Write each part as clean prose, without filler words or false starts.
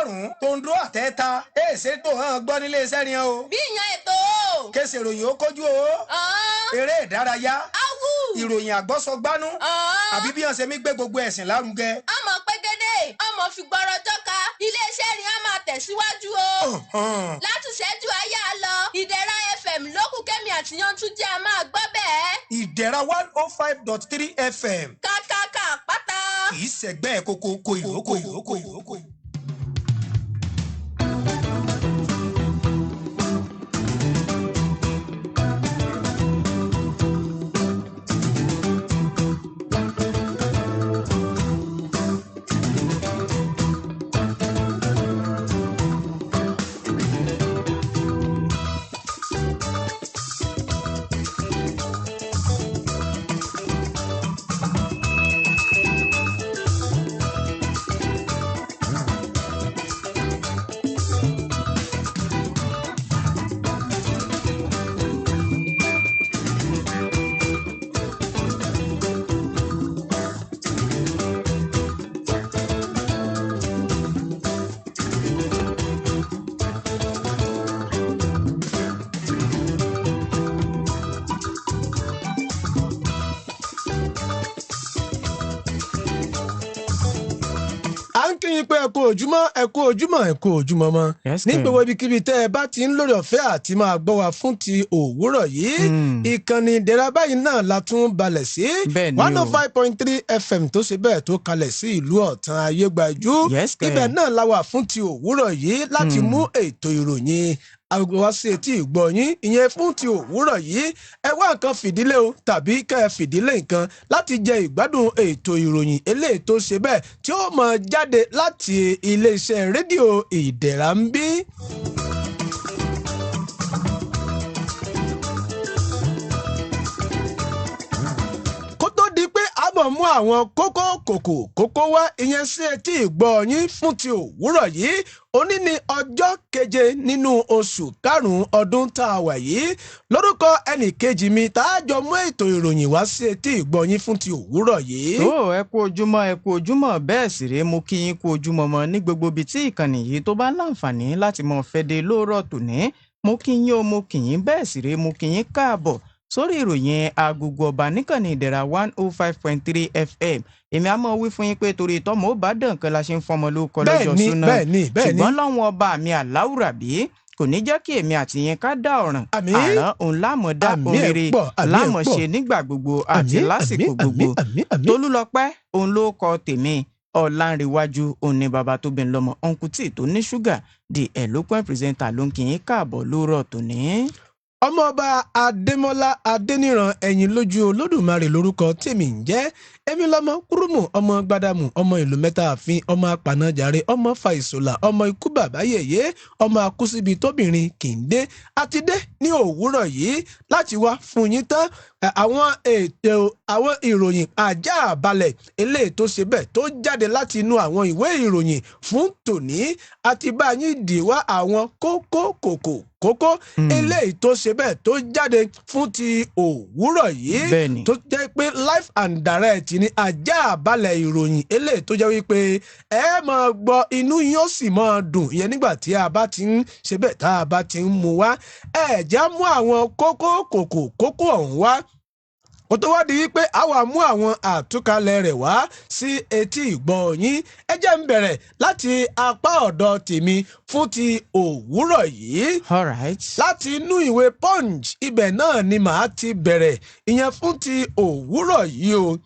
Márùn-ún tó ń dúró àtẹ́ta èsè tó hàn gbọ́ nílé iṣẹ́ ni o. Bí ìyan ètò o. Kése ìròyìn ó kójú o. Ọ̀hán. Eré ìdárayá. Awú. Ìròyìn àgbọ́sọgbánú. Ọ̀hán. Àbí bí wọ́n ṣe mí gbé gbogbo ẹ̀sìn lárugẹ. Ọmọ pégédé, ọmọ fi gbọ́rọ̀ jọ́ka, iléeṣẹ́ ni a máa tẹ̀síwájú o. Ọ̀hán. Látùṣẹ́jú ayá lọ, Ìdẹ̀ra FM lókù kẹ́mi àti Yantúnjí a máa gbọ́ bẹ́ẹ̀. Ìdẹ̀ra 105.3 FM. Kákáká pátá. Kì í ṣẹ̀gbẹ́ kókó ìrókò ìrókò ìrókò. À ń kí yín pé ẹ kú ojúmọ́, ẹ kú ojúmọ́, ẹ kú ojúmọ́ mọ́ Yes, ní sir. gbogbo ibikíbi tẹ́ ẹ bá ti ń lórí ọ̀fẹ́ àti máa gbọ́ wa fún ti òwúrọ̀ yìí. Ìkànnì Ìdẹ̀ra báyìí náà la tún balẹ̀ sí, Bẹ́ẹ̀ ni one o. oh five point three FM, tó ṣe bẹ́ẹ̀ tó kalẹ̀ sí ìlú Ọ̀tàn Ayégbájú. Yes, sir. Ibẹ̀ náà la wà fún ti òwúrọ̀ yìí láti mú ètò ìròyìn agogo wá sí etí ìgbọ́ yín, ìyẹn fún ti òwúrọ̀ yìí. Ẹ wá nǹkan fìdílé o, tàbí kẹ́ ẹ fìdílé nǹkan láti jẹ ìgbádùn ètò ìròyìn eléyìí tó ṣe bẹ́ẹ̀ tí ó máa jáde láti iléeṣẹ́ rédíò Ìdẹ̀ra ń bí. Kó tó di pé a bọ̀ mú àwọn kókó kòkò kókó wá, ìyẹn sí etí ìgbọ́ yín fún ti òwúrọ̀ yìí, òní ní ọjọ́ 7 nínú oṣù 5 ọdún tá a wà yìí. Lórúkọ ẹnì kejì mi tá a jọ mú ètò ìròyìn wá sí etí ìgbọ́ yín fún ti òwúrọ̀ yìí. Tó, ẹ kú ojúmọ́, ẹ kú ojúmọ́. Bẹ́ẹ̀ sì rèé, mo kí yín kú ojúmọ́ mọ́ ní gbogbo ibi tí ìkànnì yìí tó bá láǹfààní láti mọ fẹ́ dé lóòrọ̀ tòní. Mo kí yín o, mo kí yín. Bẹ́ẹ̀ sì rèé, mo kí yín káàbọ̀ sórí ìròyìn Agogo Ọba níkànnì Ìdẹ̀ra 105.3 FM. Èmi á mọ̀ wí fún yín pé torí tọ́mọ ó bá dàn kan la ṣe ń fọmọ lórúkọ lọ́jọ́ súná. bẹ́ẹ̀ ni. Ṣùgbọ́n lọ́wọ́n ọba mi àláwùrà bí kò ní jẹ́ kí èmi àti yín ká dá ọ̀ràn. Àmín. Àrán òun láàmú dá. Àmín òun ẹ̀ rere pọ̀, àmín ẹ̀ láàmú pọ̀. ṣe nígbà gbogbo àti Àmín, lásìkò àmín, gbogbo. Àmín, àmín. Tolúlọpẹ́ òun ló kọ tèmi, Ọ̀làǹrẹ̀wájú òun ni bàbá tó bẹ̀ ń lọ́mọ, Uncle T tó ní ṣúgà, the eloquent presenter, ló ń kí yín káàbọ̀ lóòrọ̀ tòní. Ọmọọba Adémọlá Adéníran Ẹ̀yìn Lójú Olódùmarè lórúkọ tèmi ń jẹ́. Èmi lọmọ Kúrúmù, ọmọ Gbádàmù, ọmọ ìlú mẹ́ta àfin, ọmọ apanájàre, ọmọ Fàìsọlà, ọmọ ikú bàbá yèyé, ọmọ akúsíbi tóbìnrin kì í dé. Àti dé ní òwúrọ̀ yìí láti wá fún yín tán àwọn ètò, àwọn ìròyìn ajá balẹ̀ eléyìí tó ṣe bẹ́ẹ̀ tó jáde láti inú àwọn ìwé ìròyìn fún tòní, àti bá yín dì wá àwọn kókó kòkò kókó eléyìí tó ṣe bẹ́ẹ̀ tó jáde fún ti òwúrọ̀ yìí, tó jẹ́ pé live and direct ní ajá balẹ̀ ìròyìn eléyìí tó jẹ́ wípé ẹ máa gbọ́, inú yín ó sì máa dùn, ìyẹn nígbà tí a bá ti ń ṣe bẹ́ẹ̀ tá a bá ti ń mú wá. Ẹ já mú àwọn kókó kòkò kókó ọ̀hún wá, kó tó wá di wípé a wà mú àwọn àtúkalẹ̀ rẹ̀ wá sí etí ìgbọ́ yín. Ẹ jẹ́ ń bẹ̀rẹ̀ láti apá ọ̀dọ̀ tèmi fún ti òwúrọ̀ yìí. All right. Láti inú ìwé Punch, ibẹ̀ náà ni màá ti bẹ̀rẹ̀, ìyẹn fún ti òwúrọ̀ yìí o.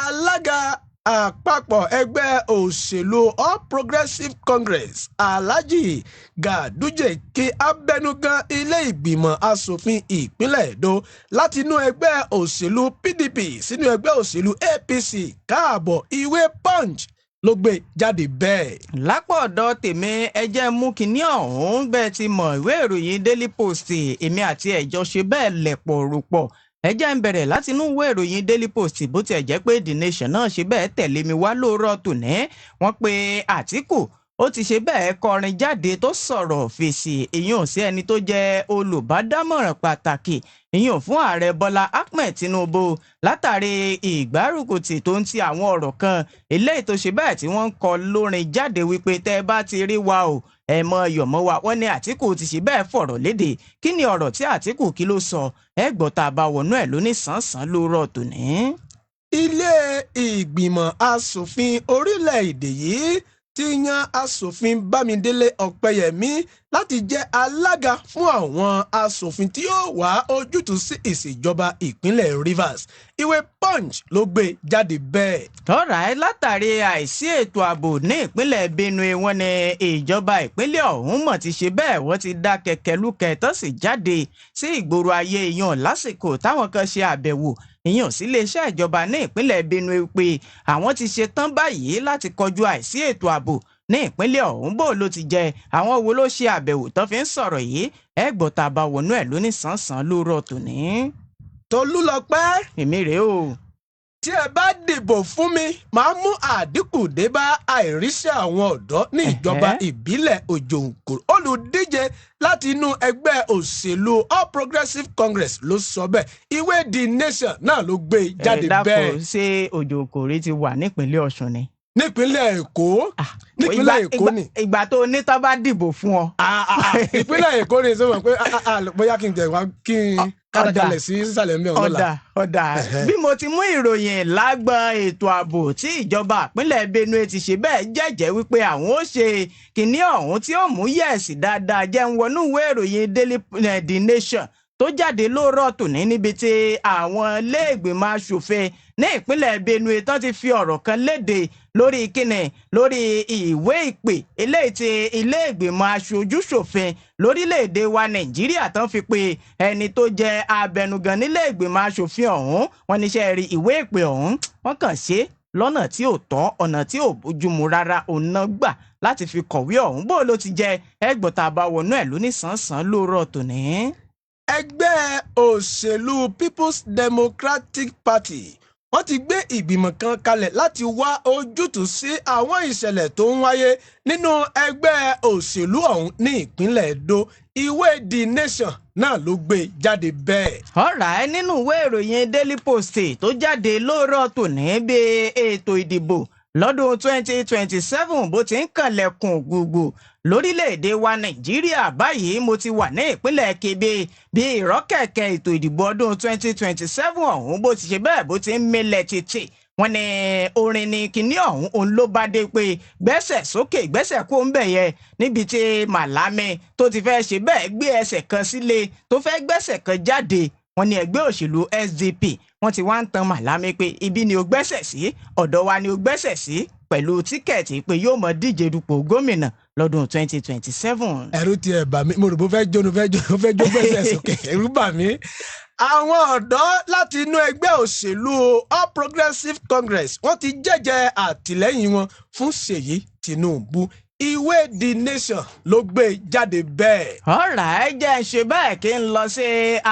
Alága àpapọ̀ ẹgbẹ́ òṣèlú All Progressives Congress, Alhaji Ganduje, kí abẹnugan ilé ìgbìmọ̀ asòfin ìpínlẹ̀ Èdó láti inú ẹgbẹ́ òṣèlú PDP sínú ẹgbẹ́ òṣèlú APC káàbọ̀. Ìwé Punch ló gbé jáde bẹ́ẹ̀. Lápò ọ̀dọ̀ tèmi, ẹ jẹ́ mú kinní ọ̀hún. Bẹ́ẹ̀ ti mọ̀, ìwé ìròyìn Daily Post, èmi àti ẹ̀jọ́ ṣe bẹ́ẹ̀ lẹ̀pọ̀ rò pọ̀. Ẹ jẹ́ ń bẹ̀rẹ̀ láti inú ìwé ìròyìn Daily Post, bó tiẹ̀ jẹ́ pé The Nation náà ṣe bẹ́ẹ̀ tẹ̀lé mi wá lóòrọ̀ tòní. Wọ́n pe Àtíkù Ó ti ṣe bẹ́ẹ̀ kọrin jáde tó sọ̀rọ̀ fèsì ìyún sí ẹni tó jẹ́ olùbádámọ̀ràn pàtàkì ìyún fún ààrẹ Bọ́lá Ahmed Tinubu látàrí ìgbárùkùtì tó ń ti àwọn ọ̀rọ̀ kan eléyìí tó ṣe bẹ́ẹ̀ tí wọ́n ń kọ lórin jáde wípé tẹ́ ẹ bá ti rí wa o, ẹ mọ yọ̀mọ́ wa. Wọ́n ní Àtíkù ti ṣe bẹ́ẹ̀ fọ̀rọ̀ léde. Kí ni ọ̀rọ̀ tí Àtíkù kí ló sọ? Ẹ gbọ́ tá a bá wọnú ẹ̀ lóní sàn-án lórọ̀ tòní. Ilé ìgbìmọ̀ asòfin orílẹ̀-èdè yìí ti yan Asòfin Bámidélé Ọ̀pẹ́yẹmí láti jẹ́ alága fún àwọn asòfin tí yóò wá ojútùú sí ìṣèjọba ìpínlẹ̀ Rivers. Ìwé Punch ló gbé jáde bẹ́ẹ̀. Tọ́ra ẹ, látàrí àìsí ètò ààbò ní ìpínlẹ̀ Benue, wọ́n ní ìjọba ìpínlẹ̀ ọ̀hún mọ̀ ti ṣe bẹ́ẹ̀, wọ́n ti dá kẹ̀kẹ́ lúkẹ́ tó sì jáde sí ìgboro ayé ìyàn lásìkò táwọn kan ṣe àbẹ̀wò ìyàn sí iléeṣẹ́ ìjọba ní ìpínlẹ̀ Benue pé àwọn ti ṣe tán báyìí láti kọjú àìsí ètò ààbò ní ìpínlẹ̀ ọ̀hún. Bó ló ti jẹ, àwọn wo ló ṣe àbẹ̀wò tó fi ń sọ̀rọ̀ yìí? Ẹ gbọ́ tá a bá wọnú ẹ̀ lóní sàn-án lóòrọ̀ tòní. Tolúlọpẹ́. Èmi rèé o. Tí ẹ bá dìbò fún mi, màá mú àdínkù dé bá àìríṣẹ́ àwọn ọ̀dọ́ ní ìjọba ìbílẹ̀ Òjòǹkòrò. Olùdíje láti inú ẹgbẹ́ òṣèlú All Progressives Congress ló sọ bẹ́ẹ̀. Ìwé The Nation náà ló gbé jáde Ẹ dákun, bẹ́ẹ̀. Ṣé Òjòǹkòrè ti wà nípínlẹ̀ Ọ̀ṣun ni? Nípínlẹ̀ Èkó, nípínlẹ̀ Èkó ni. Ìgbà tó ní tó bá dìbò fún ọ. Ah, ah, ah, ìpínlẹ̀ Èkó ni. Sọ ma pé bóyá kí n jẹ wá kí n káràkálẹ̀ sí sísàlẹ̀ mi ọ̀hún lọ́la. Ọ̀dà ọ̀dà. Bí mo ti mú ìròyìn lágbọn ètò ààbò tí ìjọba ìpínlẹ̀ Benue ti ṣe bẹ́ẹ̀ jẹ́jẹ́ wípé àwọn ó ṣe kìnní ọ̀hún tí ó mú yẹ̀sì dáadáa, jẹ́ ń wọnú ìwé ìròyìn Daily The Nation tó jáde lóòrọ̀ tòní, níbi tí àwọn iléègbìmọ̀ aṣòfin ní ìpínlẹ̀ Benue tán ti fi ọ̀rọ̀ kan léde lórí kíni, lórí ìwé ìpè eléyìí tí iléègbìmọ̀ aṣojúṣòfin lórílẹ̀‐èdè wa Nàìjíríà tán fi pe ẹni tó jẹ́ abẹnugan nílé ìgbìmọ̀ aṣòfin ọ̀hún. Wọ́n níṣẹ́ rí ìwé ìpè ọ̀hún, wọ́n kàn ṣe lọ́nà tí ò tọ́, ọ̀nà tí ò bójúmu rárá òun náà gbà láti fi kọ̀wé ọ̀hún. Bó ló ti jẹ́? Ẹgbọ̀n tá a bá wọnú ẹ̀ lóní sàn-án lóòrọ̀ tòní. Ẹgbẹ́ òṣèlú People's Democratic Party, wọ́n ti gbé ìgbìmọ̀ kan kalẹ̀ láti wá ojútùú sí àwọn ìṣẹ̀lẹ̀ tó ń wáyé nínú ẹgbẹ́ òṣèlú ọ̀hún ní ìpínlẹ̀ Edo. Ìwé The Nation náà ló gbé jáde bẹ́ẹ̀. Ọ̀rá ẹ, nínú ìwé ìròyìn Daily Post tó jáde lóòrọ̀ tòní, bí ètò ìdìbò lọ́dún 2027 bó ti ń kànlẹ̀kùn gbùgbù lórílẹ̀‐èdè wa Nàìjíríà báyìí, mo ti wà ní ìpínlẹ̀ Kebbi, bí ìrọ́kẹ̀kẹ̀ ètò ìdìbò ọdún 2027 ọ̀hún bó ti ṣe bẹ́ẹ̀ bó ti ń milẹ̀ títì, wọ́n ní orin ní kinní ọ̀hún òun ló bá dé pé gbẹ́sẹ̀ sókè, gbẹ́sẹ̀ kó ń bẹ̀ yẹ, níbi tí Màlámì tó ti fẹ́ ṣe bẹ́ẹ̀ gbé ẹsẹ̀ kan sílé tó fẹ́ gbẹ́sẹ̀ kan jáde. Wọ́n ní ẹgbẹ́ òṣèlú SDP, wọ́n ti wá ń tan Màlámì pé ibi ni o gbẹ́sẹ̀ sí, ọ̀dọ̀ wa ni o gbẹ́sẹ̀ sí, pẹ̀lú ticket pé yóò mọ díje dupò gómìnà lọ́dún 2027. Ẹ̀rù tiẹ̀ bà mí, mo rò bó fẹ́ jónu fẹ́ jó gbẹ́sẹ̀ sókè, ẹ̀rù bà mí. Àwọn ọ̀dọ́ láti inú ẹgbẹ́ òṣèlú All Progressives Congress, wọ́n ti jẹ́jẹ́ àtìlẹ́yìn wọn fún Ṣèyí Tinubu. Ìwé The Nation ló gbé jáde bẹ́ẹ̀. Ọ̀rá ẹ, jẹ́ ń ṣe bẹ́ẹ̀ kí n lọ sí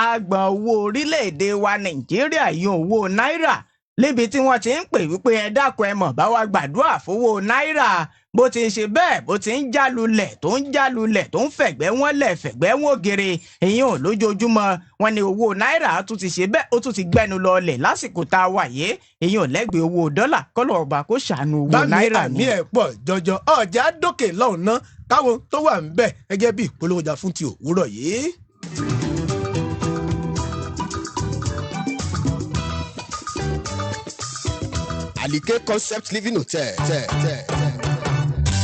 agbọ̀n owó orílẹ̀-èdè wa Nàìjíríà yìí, owó náírà, níbi tí wọ́n ti ń pè wípé ẹ dákun, ẹ mọ̀ bá wa gbàdúrà fowó náírà bó ti ń ṣe bẹ́ẹ̀ bó ti ń jálulẹ̀, tó ń jálulẹ̀, tó ń fẹ̀gbẹ́ wọn lẹ̀, fẹ̀gbẹ́ wọn gèrè èyí ò lójoojúmọ́. Wọ́n ní owó náírà tún ti ṣe bẹ́ẹ̀, ó tún ti gbẹnu lọlẹ̀ lásìkò tá a wà yé èyí ò lẹ́gbẹ̀ẹ́ owó dọ́là. Kọ́lọ̀ ọba kó ṣàánú owó Bá mi náírà àmì ni. Ẹ̀ pọ̀ jọjọ. Ọjà dókè lọ́hùn ná káwọn tó wà ń bẹ̀ gẹ́gẹ́ bí ìpolówó ọjà fún ti òwúrọ̀ yìí. Alike Concept Living Hotel tẹ tẹ tẹ.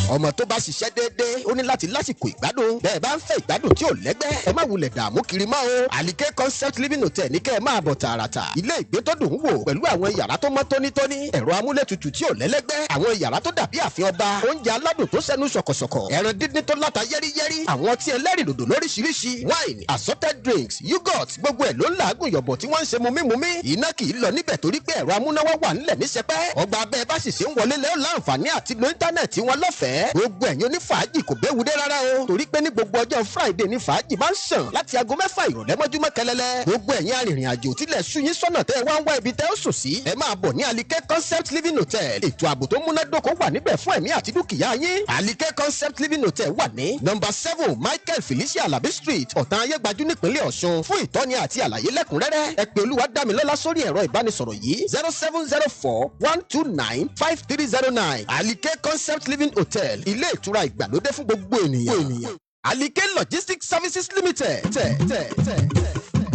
Ọmọ tó bá ṣiṣẹ́ déédéé, ó ní láti lásìkò ìgbádùn. Bẹ́ẹ̀ bá ń fẹ́ ìgbádùn tí ò lẹ́gbẹ́, ẹ má wulẹ̀ dààmú kiri mọ́ o. Alike Concept Living Hotel ní kẹ́ ẹ máa bọ̀ tààràtà. Ilé ìgbé tó dùn ún wò pẹ̀lú àwọn yàrá tó mọ́ tónítóní, ẹ̀rọ amúlétutù tí ò lẹ́lẹ́gbẹ́, àwọn yàrá tó dàbí ààfin ọba, oúnjẹ aládùn tó sẹ́nu ṣọ̀kọ̀ṣọ̀kọ̀, ẹran díndín tó láta yẹ́rìyẹ́rì, àwọn ọtí ẹlẹ́rìndòdò lóríṣiríṣi, wine, assorted drinks, yogurt, gbogbo ẹ̀ ló ń làágùn yọ̀bọ̀ tí wọ́n ń ṣe mumímumí. Iná kì í lọ níbẹ̀ torí pé ẹ̀rọ amúnáwá wà ńlẹ̀ ní sẹpẹ́. Ọgbà abẹ́ bá sì ṣe ń wọlé lẹ́ọ̀ láǹfààní àti lo íńtánẹ̀tì wọn lọ́fẹ̀ẹ́. Lọ́fẹ̀ẹ́ gbogbo ẹ̀yin onífàájì, kò béwu dé rárá o, torí pé ní gbogbo ọjọ́ Friday ní fàájì máa ń sàn láti aago 6 ìrọ̀lẹ́ mọ́júmọ́ kẹlẹ́lẹ́. Gbogbo ẹ̀yin arìnrìn àjò tilẹ̀ sú yín sọ́nà tẹ́ ẹ wá ń wá ibi tẹ́ ó sùn sí, ẹ máa bọ̀ ní Alike Concept Living Hotel. Ètò ààbò tó múnádóko wà níbẹ̀ fún ẹ̀mí àti dúkìá yín. Alike Concept Living Hotel wà ní nọ́mbà 7, Michael Felicia Alabi Street, Ọ̀tàn Ayégbájú, nípínlẹ̀ Ọ̀ṣun. Fún ìtọ́ni àti àlàyé lẹ́kùnrẹ́rẹ́, ẹ pè Olúwadámilọ́lá sórí ẹ̀rọ ìbánisọ̀rọ̀ yìí: 07041295309. Alike Concept Living Hotel, ilé ìtura ìgbàlódé fún gbogbo ènìyàn. Alike Logistics Services Limited. Tẹ̀ tẹ̀ tẹ̀ tẹ̀.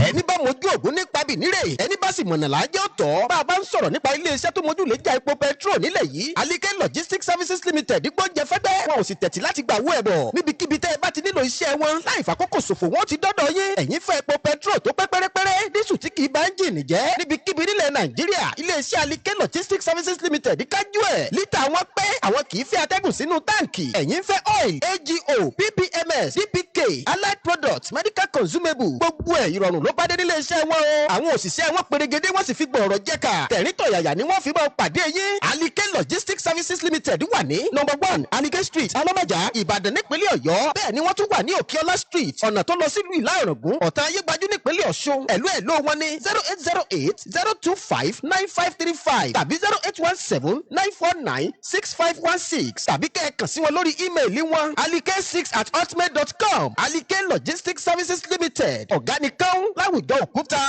Ẹni bá mojú ògún nípa bìnírè, ẹni bá sì mọ̀nà lájẹ́ ọ̀tọ̀. Bá a bá ń sọ̀rọ̀ nípa iléeṣẹ́ tó mojú lè já epo petrol nílẹ̀ yìí, Alike Logistics Services Limited gbóúnjẹ fẹ́gbẹ́, wọn ò sì tẹ̀tí láti gbà owó ẹ̀bọ̀. Níbikíbi tẹ́ ẹ bá ti nílò iṣẹ́ wọn, láì fàkókò ṣòfò, wọn ti dọ́dọ̀ yín. Ẹ̀yin fẹ́ epo petrol tó pẹ́ pérépéré, diesel tí kì í bá ẹ́ńjìnì jẹ́, níbikíbi nílẹ̀ Nàìjíríà, iléeṣẹ́ Alike Logistics Services Limited kájú ẹ̀. Lítà wọn pé àwọn kì í fẹ́ atẹ́gùn sínú táǹkì. Ẹ̀yin fẹ́ oil, AGO, PPMS, DPK, allied products, medical consumable, gbogbo ẹ̀ ìrọ̀rùn ló bá dé nílé iṣẹ́ wọn o. Àwọn òṣìṣẹ́ wọn perégedé, wọ́n sì fi gbọ̀rọ̀ jẹ́ka. Tẹ̀ríntọ̀yàyà ni wọ́n fi máa pàdé yín. Alike Logistics Services Limited wà ní number 1, Alike Street, Alọ́mọjà, Ìbàdàn, nípínlẹ̀ Ọ̀yọ́. Bẹ́ẹ̀ ni wọ́n tún wà ní Òkèọlá Street, ọ̀nà tó lọ sílùú Ìlá Ọ̀ràngún, Ọ̀tàn Ayégbájú, nípínlẹ̀ Ọ̀ṣun. Ẹ̀lú ẹ̀lú wọn ní 08080259535 tàbí 08179496516, tàbí kẹ́ ẹ kàn sí wọn lórí email wọn, alike6@hotmail.com. Alike Logistics Services Limited, ọ̀gá nìkan láwùjọ òkúta.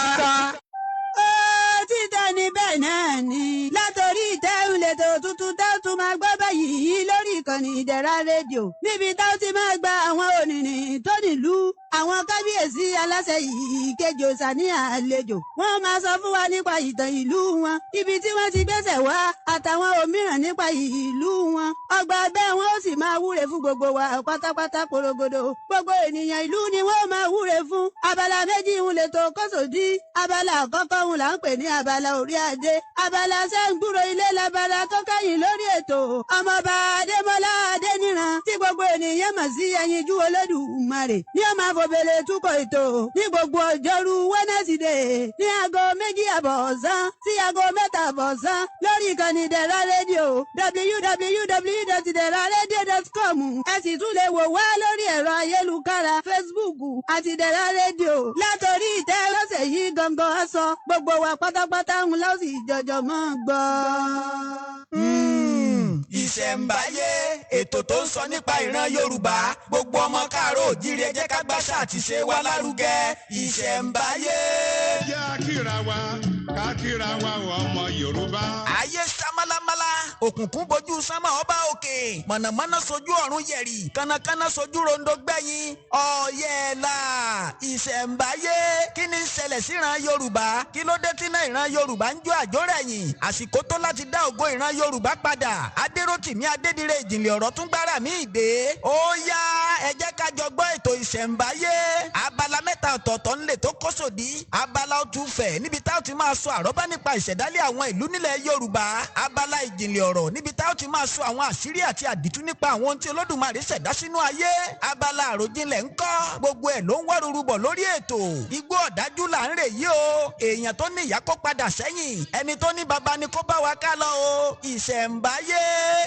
Ó títẹ̀ níbẹ̀ náà ni látòrí ìtẹ́hùn lẹ́tọ̀ tuntun tá tún máa gbọ́ báyìí lórí ìkànnì Ìdẹ̀ra Rédíò, níbi tá ó ti máa gba àwọn ònìní tó nílùú, àwọn kábíyèsí, aláṣẹ yìí kejì òsà ní àlejò. Wọ́n máa sọ fún wa nípa ìtàn ìlú wọn, ibi tí wọ́n ti gbẹ́sẹ̀ wá, àtàwọn òmíràn nípa ìlú wọn. Ọgbà bẹ́ẹ̀, wọ́n ó sì máa wúre fún gbogbo wa pátápátá porogodo. Gbogbo ènìyàn ìlú ni wọ́n máa wúre fún. Abala méjì ń lè tó kóṣòdì. Abala àkọ́kọ́ ń là ń pè ní abala orí adé. Abala sẹ́ńgbúrò ilé labala tó kẹ́yìn lórí ètò. Ọmọọba Adémọlá Adéníran, tí gbogbo ènìyàn mọ̀ sí Ẹyinjú Olódùmarè, ní ọmọ àfọ̀bẹ̀lẹ̀ túkọ̀ ètò ní gbogbo ọjọ́rú Wednesday ní aago 2:30 ọ̀sán sí aago 3:30 ọ̀sán lórí ìkànnì Ìdẹ̀ra Rédíò, www.ideraradio.com. Ẹ sì tún lè wò wá lórí ẹ̀rọ ayélujára Facebook àti Ìdẹ̀ra Rédíò. Látòrí ìtẹ́ lọ́sẹ̀ yìí gangan sọ gbogbo wa pátápátá ń lọ́sì jọjọ mọ́ gbọ́. Ìṣẹ̀ǹbáyé, ètò tó ń sọ nípa ìran Yorùbá. Gbogbo ọmọ káàárọ̀ òjíire, jẹ́ ká gbàṣà àti ṣe wa lárugẹ. Ìṣẹ̀ǹbáyé. Jẹ́ àkíra wa, ká kíra wa, ọmọ Yorùbá. Ayé sá málámálá, òkùnkùn bojú sánmà ọba òkè, mọ̀nàmọ́ná sojú ọ̀run yẹ̀rì, kánnakánná sojú rondo gbẹ̀yìn ọ̀yẹ̀là. Ìṣẹ̀ǹbáyé, kí ni ń ṣẹlẹ̀ síran Yorùbá? Kí ló dé tí náà ìran Yorùbá ń jó àjórẹ̀yìn? Àsìkò tó láti dá ògo ìran Yorùbá padà. Adéròtìmí Adédire, ìjìnlẹ̀ ọ̀rọ̀ tún gbára mi ìdè. Ó yá, ẹ jẹ́ ká jọ gbọ́ ètò Ìṣẹ̀ǹbáyé. Abala mẹ́ta ọ̀tọ̀ọ̀tọ̀ ńlẹ̀ tó kó sòdí. Abala ó tún fẹ̀, níbi tá ó ti máa sọ àrọ́bá nípa ìṣẹ̀dálẹ̀ àwọn ìlú nílẹ̀ Yorùbá. Abala ìjìnlẹ̀ ọ̀rọ̀, níbi tá ó ti máa sọ àwọn àṣírí àti àdìtú nípa àwọn ohun tí Olódùmarè ṣẹ̀dá sínú ayé. Abala àròjinlẹ̀ ńkọ́? Gbogbo ẹ̀ ló ń wọ́ ruru bọ̀ lórí ètò. Igbó ọ̀dájú là ń rè yí o. Èèyàn tó ní ìyá kó padà sẹ́yìn, ẹni tó ní baba ni kó bá wa ká lọ o. Ìṣẹ̀ǹbáyé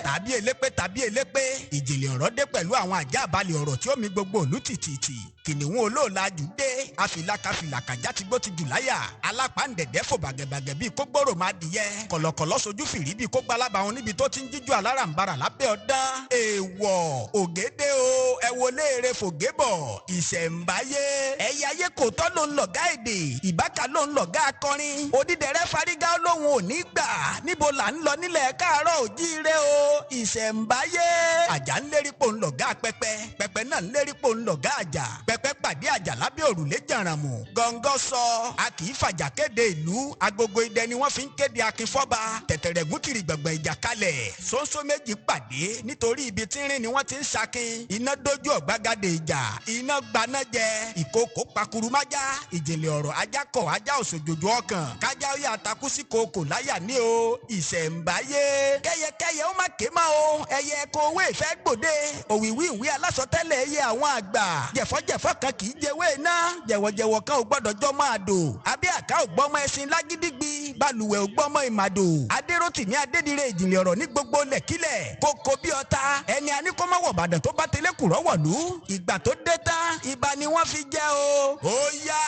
tàbí elépè tàbí elépè, ìjìnlẹ̀ ọ̀rọ̀ dé pẹ̀lú àwọn àjá àbálẹ̀ ọ̀rọ̀ tí ó mi gbogbo òlú tìtìtì. Kìnìún olóòlàjù dé, àfìlàkàfìlàkàjá ti gbó ti jù láyà. Alápàǹdẹ̀dẹ̀ fò bàgẹ̀bàgẹ̀ bíi kó gbòòrò máa dìyẹ. Kọ̀lọ̀kọ̀lọ̀ sojú fìrí bíi kó gbalábà wọn níbi tó ti ń jíjú alárànbarà lábẹ́ ọ̀dán. Èèwọ̀ ògédé o, ẹ wo léèrè fògébọ̀. Ìṣẹ̀ǹbáyé, ẹ̀yà ayé kò tọ́ ló ń lọ̀gá èdè, ìbáka ló ń lọ̀gá akọrin. Odídẹrẹ́ fárígá lóhun ò ní gbà. Níbo là ń lọ nílẹ̀ káàárọ̀ òjíire o? Ìṣẹ̀ǹbáyé, àjà ń lérí pò ń lọ̀gá pẹpẹ, pẹpẹ náà ń lérí pò ń lọ̀gá àjà. Pẹpẹ pàdé àjà lábẹ́ òrùlé jàràmù. Gọ́ngọ́ sọ, a kì í fàjà kéde ìlú. Agogo idẹ ni wọ́n fi ń kéde akínfọ́ba. Tẹ̀tẹ̀rẹ̀gún tìrì gbọ̀ngbọ̀n ìjà kalẹ̀. Sóńsó méjì pàdé, nítorí ibi tínrín ni wọ́n ti ń sakin. Iná dójú ọ̀gbagadè ìjà, iná gbaná jẹ. Ìkókó pakuru májá. Ìjìnlẹ̀ ọ̀rọ̀, ajá kọ̀ ajá òṣòjòjò ọkàn kájá ó yà takú sí kookò láyà ní o. Ìṣẹ̀ǹbáyé, kẹ́yẹkẹ́yẹ ó má ké mọ́ o. Ẹyẹ kò owó ìfẹ́ gbòde. Òwìwí ìwé alásọtẹ́lẹ̀ ẹyẹ àwọn àgbà jẹ̀fọ́jẹ̀fọ́ kan. Kan kì í jẹwé iná, jẹ̀wọ̀jẹ̀wọ̀ kan ò gbọ́dọ̀ jọ máa dò, abẹ́ àká ò gbọ́mọ ẹṣin lágídígbi, balùwẹ̀ ò gbọ́mọ ìmàdò. Adéròtìmí Adédire, ìjìnlẹ̀ ọ̀rọ̀ ní gbogbo lẹ̀kílẹ̀ kókó bí ọta ẹni aníkọ́mọ́wọ̀ Bàdàn tó bá tẹlẹ́ kùrọ̀ wọ̀lú. Ìgbà tó dé tán, ibà ni wọ́n fi jẹ́ o. Ó yá,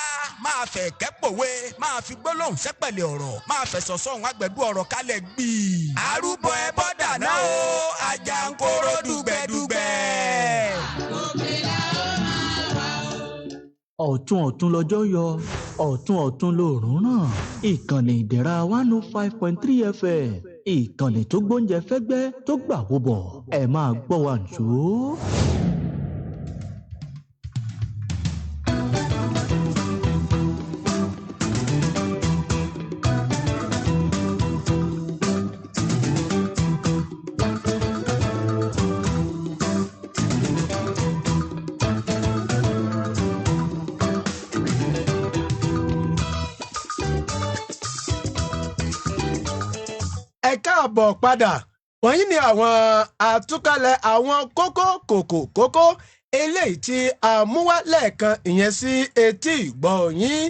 máa fẹ̀ kẹ́pòwe, máa fi gbólóhùn sẹ́pẹ̀lẹ̀ ọ̀rọ̀, máa fẹ̀sọ̀ sọ̀hún agbẹ̀dú ọ̀rọ̀ kálẹ̀ gbìí. Arúbọ ẹ bọ́dà náà o, àjàǹkóró dùgbẹ̀dùgbẹ̀. Ọ̀tún ọ̀tún lọ́jọ́ yọ, ọ̀tún ọ̀tún lòórùn ràn. Ìkànnì Ìdẹ̀ra 105.3 FM, ìkànnì tó gbóúnjẹ fẹ́gbẹ́ tó gbà wó bọ̀, ẹ máa gbọ́ wa nìṣó. Ẹ káàbọ̀ padà. Wọ̀nyí ni àwọn àtúkalẹ̀ àwọn kókó kòkó kókó eléyìí tí a mú wá lẹ́ẹ̀kan ìyẹn sí etí ìgbọ́ yín.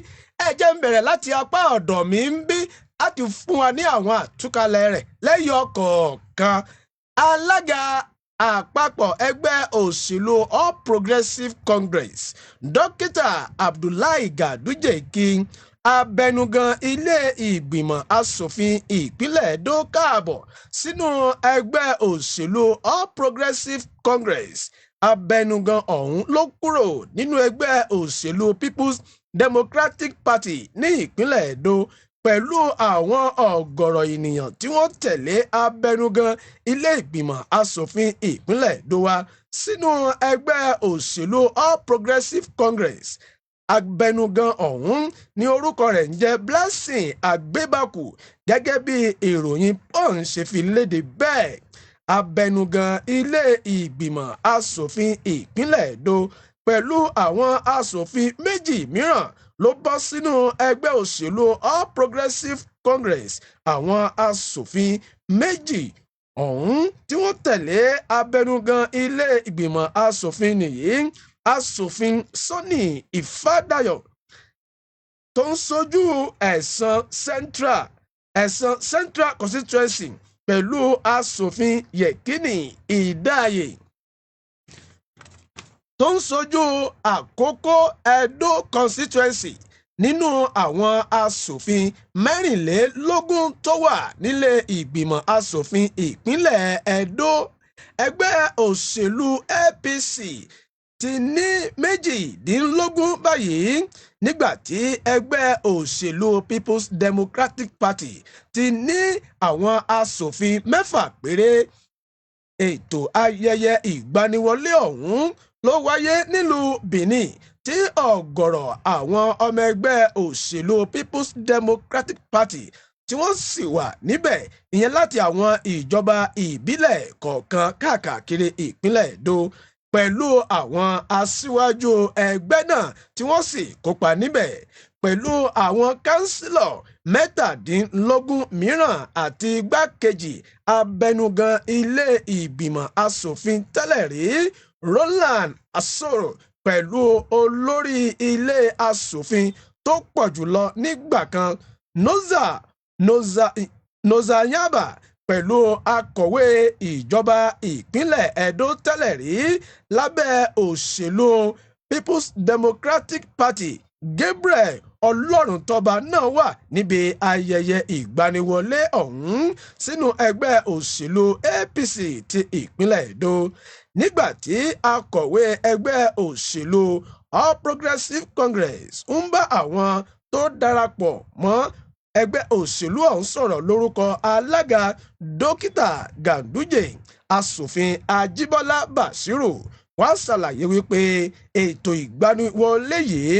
Ẹ jẹ́ ń bẹ̀rẹ̀ láti apá ọ̀dọ̀ mi ń bí láti fún wa ní àwọn àtúkalẹ̀ rẹ̀ lẹ́yọ kọ̀ọ̀kan. Alága àpapọ̀ ẹgbẹ́ òṣèlú All Progressives Congress, Dókítà Abdullahi Ganduje, kí abẹnugan ilé ìgbìmọ̀ asòfin ìpínlẹ̀ Edo káàbọ̀ sínú ẹgbẹ́ òṣèlú All Progressives Congress. Abẹnugan ọ̀hún ló kúrò nínú ẹgbẹ́ òṣèlú People's Democratic Party ní ìpínlẹ̀ Edo pẹ̀lú àwọn ọ̀gọ̀rọ̀ ènìyàn tí wọ́n tẹ̀lé abẹnugan ilé ìgbìmọ̀ asòfin ìpínlẹ̀ Edo wá sínú ẹgbẹ́ òṣèlú All Progressives Congress. Abẹnugan ọ̀hún ní orúkọ rẹ̀ ń jẹ́ Blessing Àgbébàkù, gẹ́gẹ́ bí ìròyìn Punch ṣe fi léde bẹ́ẹ̀. Abẹnugan ilé ìgbìmọ̀ asòfin ìpínlẹ̀ Edo pẹ̀lú àwọn asòfin méjì mìíràn ló bọ́ sínú ẹgbẹ́ òṣèlú All Progressives Congress. Àwọn asòfin méjì ọ̀hún tí wọ́n tẹ̀lé abẹnugan ilé ìgbìmọ̀ asòfin nìyí: Asòfin Sonny Ifádayọ̀ tó ń sojú Ẹ̀sán Central Constituency, pẹ̀lú Asòfin Yẹ̀kínì Ìdáyè tó ń sojú Àkókò Edo Constituency. Nínú àwọn asòfin 24 tó wà nílé ìgbìmọ̀ asòfin ìpínlẹ̀ Edo, ẹgbẹ́ òṣèlú APC ti ní 18 báyìí, nígbà tí ẹgbẹ́ òṣèlú People's Democratic Party ti ní àwọn asòfin 6 péré. Ètò ayẹyẹ ìgbaniwọlé ọ̀hún ló wáyé nílùú Benin, tí ọ̀gọ̀rọ̀ àwọn ọmọ ẹgbẹ́ òṣèlú People's Democratic Party tí wọ́n sì wà níbẹ̀, ìyẹn láti àwọn ìjọba ìbílẹ̀ kọ̀ọ̀kan káàkiri ìpínlẹ̀ Edo, pẹ̀lú àwọn aṣíwájú ẹgbẹ́ náà tí wọ́n sì kópa níbẹ̀, pẹ̀lú àwọn kánsílọ̀ 17 mìíràn àti igbákejì abẹnugan ilé ìgbìmọ̀ asòfin tẹ́lẹ̀ rí Roland Asoro, pẹ̀lú olórí ilé asòfin tó pọ̀ jùlọ nígbà kan Nosa Yaba, pẹ̀lú akọ̀wé ìjọba ìpínlẹ̀ Edo tẹ́lẹ̀ rí lábẹ́ òṣèlú People's Democratic Party, Gabriel Ọlọ́runtọ́ba náà wà níbi ayẹyẹ ìgbaniwọlé ọ̀hún sínú ẹgbẹ́ òṣèlú APC ti ìpínlẹ̀ Edo, nígbà tí akọ̀wé ẹgbẹ́ òṣèlú All Progressives Congress ń bá àwọn tó darapọ̀ mọ́ ẹgbẹ́ òṣèlú ọ̀hún sọ̀rọ̀ lórúkọ alága Dókítà Ganduje, Asòfin Ajíbọ́lá Bashiru wá ṣàlàyé wípé ètò ìgbaniwọlé yìí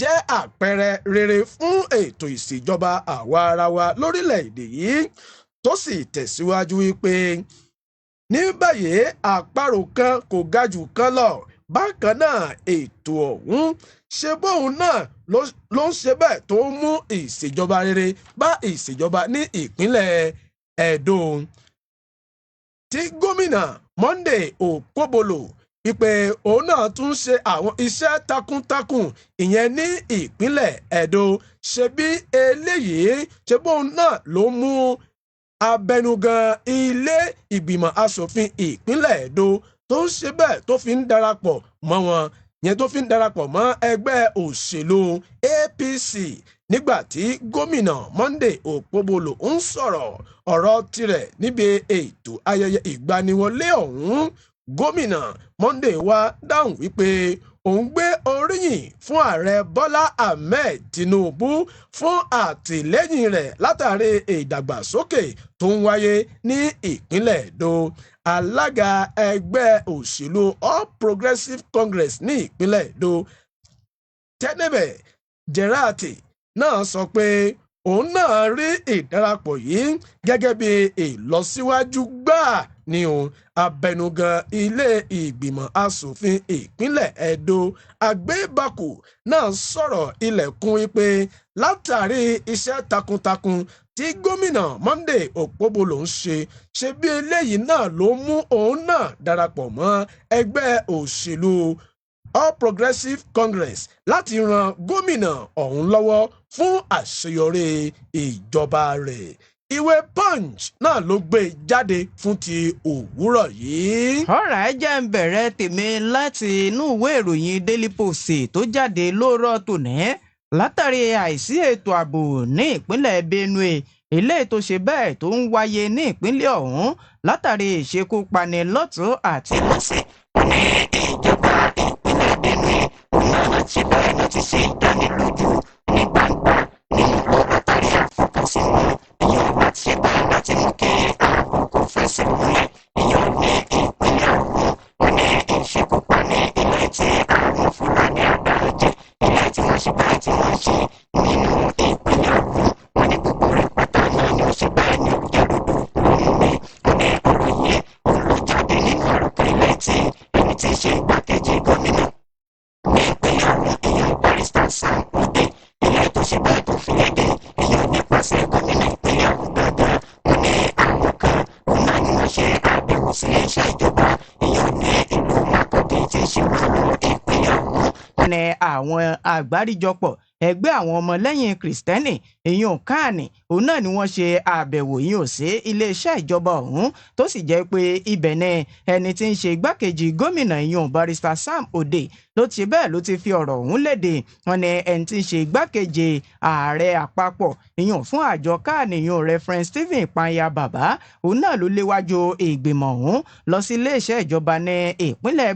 jẹ́ àpẹẹrẹ rere fún ètò ìṣèjọba àwa ara wa lórílẹ̀‐èdè yìí, tó sì tẹ̀síwájú wípé ní báyìí àparò kan kò ga jù kan lọ. Bákan náà, ètò ọ̀hún ṣe bóun náà ló ń ṣe bẹ́ẹ̀ tó ń mú ìṣèjọba rere bá ìṣèjọba ní ìpínlẹ̀ Ẹdó tí gómìnà Monday Okpebholo. wípé òun náà tún ṣe àwọn iṣẹ́ takuntakun ìyẹn ní ìpínlẹ̀ Ẹdó. Ṣe bí eléyìí ṣe bóun náà ló mú abẹnugan ilé ìgbìmọ̀ asòfin ìpínlẹ̀ Ẹdó tó ń ṣe bẹ́ẹ̀ tó fi ń darapọ̀ mọ́ wọn yẹn, tó fi ń darapọ̀ mọ́ ẹgbẹ́ òṣèlú APC. Nígbà tí gómìnà Monday Okpobolo ń sọ̀rọ̀ ọ̀rọ̀ tirẹ̀ níbi ètò ayẹyẹ ìgbaniwọlé ọ̀hún, gómìnà Monday wá dáhùn wípé òun gbé oríyìn fún ààrẹ Bọ́lá Ahmed Tinubu fún àtìlẹ́yìn rẹ̀ látàrí ìdàgbàsókè tó ń wáyé ní ìpínlẹ̀ Èdó. Alága ẹgbẹ́ òṣèlú All Progressives Congress ní ìpínlẹ̀ Èdó, Tẹ́nẹ̀bẹ̀ Gerard, náà sọ pé òun náà rí ìdarapọ̀ yìí gẹ́gẹ́ bí ìlọsíwájú gbáà ní òun. Abẹnugan ilé ìgbìmọ̀ asòfin ìpínlẹ̀ Ẹdó, Àgbébàkù, náà sọ̀rọ̀ ilẹ̀kùn wípé látàrí iṣẹ́ takuntakun tí gómìnà Monday Okpobolo ń ṣe, ṣe bí eléyìí náà ló mú òun náà darapọ̀ mọ́ ẹgbẹ́ òṣèlú All Progressives Congress láti ran gómìnà ọ̀hún lọ́wọ́ fún àṣeyọrí ìjọba rẹ̀. Ìwé Punch náà ló gbé jáde fún ti òwúrọ̀ yìí. Ọ̀rọ̀ ẹ jẹ́ ń bẹ̀rẹ̀ tèmi láti inú ìwé ìròyìn Daily Post tó jáde lóòrọ̀ tòní. Látàrí àìsí ètò ààbò ní ìpínlẹ̀ Benue, ilé tó ṣe bẹ́ẹ̀ tó ń wáyé ní ìpínlẹ̀ ọ̀hún látàrí ìṣekúpani lọ́tún àti lọ́sẹ̀, ní ìjọba ìpínlẹ̀ Benue òun náà ti bẹ̀rẹ̀ láti ṣe ìdánilójú ní gbangba nínú lọ látàrí àfọkànsìn wọn ìyẹn láti ṣe bẹ́ẹ̀ láti mú kí ààbò kò fẹsẹ̀ múlẹ̀ ìyẹn ní ìpínlẹ̀ ọ̀hún. Wọn ní ìṣekúpani ilé tí àwọn Fúlàní àgbàjẹ ilé tí wọ́n ṣe bẹ́ẹ̀ tí wọ́n ṣe nínú ìpínlẹ̀ ọ̀hún, wọn ní gbogbo rẹ̀ pátá náà ni ó ṣe bẹ́ẹ̀ ní olùjẹ́dòdò lónìí mi. Wọn ní ọ̀rọ̀ yìí òun ló jáde nínú ọ̀rọ̀ kan ilé tí ẹni tí í ṣe igbákejì gómìnà ní ìpínlẹ̀ ọ̀hún, ìyẹn Barrister Sam Ode, ilé tó ṣe bẹ́ẹ̀ tó fi léde ìyẹn nípasẹ̀ gómìnà ìpínlẹ̀ ọ̀hún gangan. Wọn ní àwọn kan òun náà ni wọ́n ṣe àbẹ̀wò sí iléeṣẹ́ ìjọba ìyẹn ní ìlú Makurdi tí í ṣe olú ìpínlẹ̀ ọ̀hún. Ní àwọn àgbáríjọpọ̀ ẹgbẹ́ àwọn ọmọlẹ́yìn Kìrìsìtẹ́nì, ìyún CAN, òun náà ni wọ́n ṣe àbẹ̀wò yìí sí iléeṣẹ́ ìjọba ọ̀hún, tó sì jẹ́ pé ibẹ̀ ni ẹni tí ń ṣe igbákejì gómìnà, ìyún Barrister Sam Ode, ló ti bẹ́ẹ̀ ló ti fi ọ̀rọ̀ ọ̀hún léde. Wọn ni ẹni tí ń ṣe igbákejì ààrẹ àpapọ̀ ìyún fún àjọ CAN, ìyún Reverend Stephen Panya Bàbá, òun náà ló léwájú ìgbìmọ̀ ọ̀hún lọ sí iléeṣẹ́ ìjọba ní ìpínlẹ̀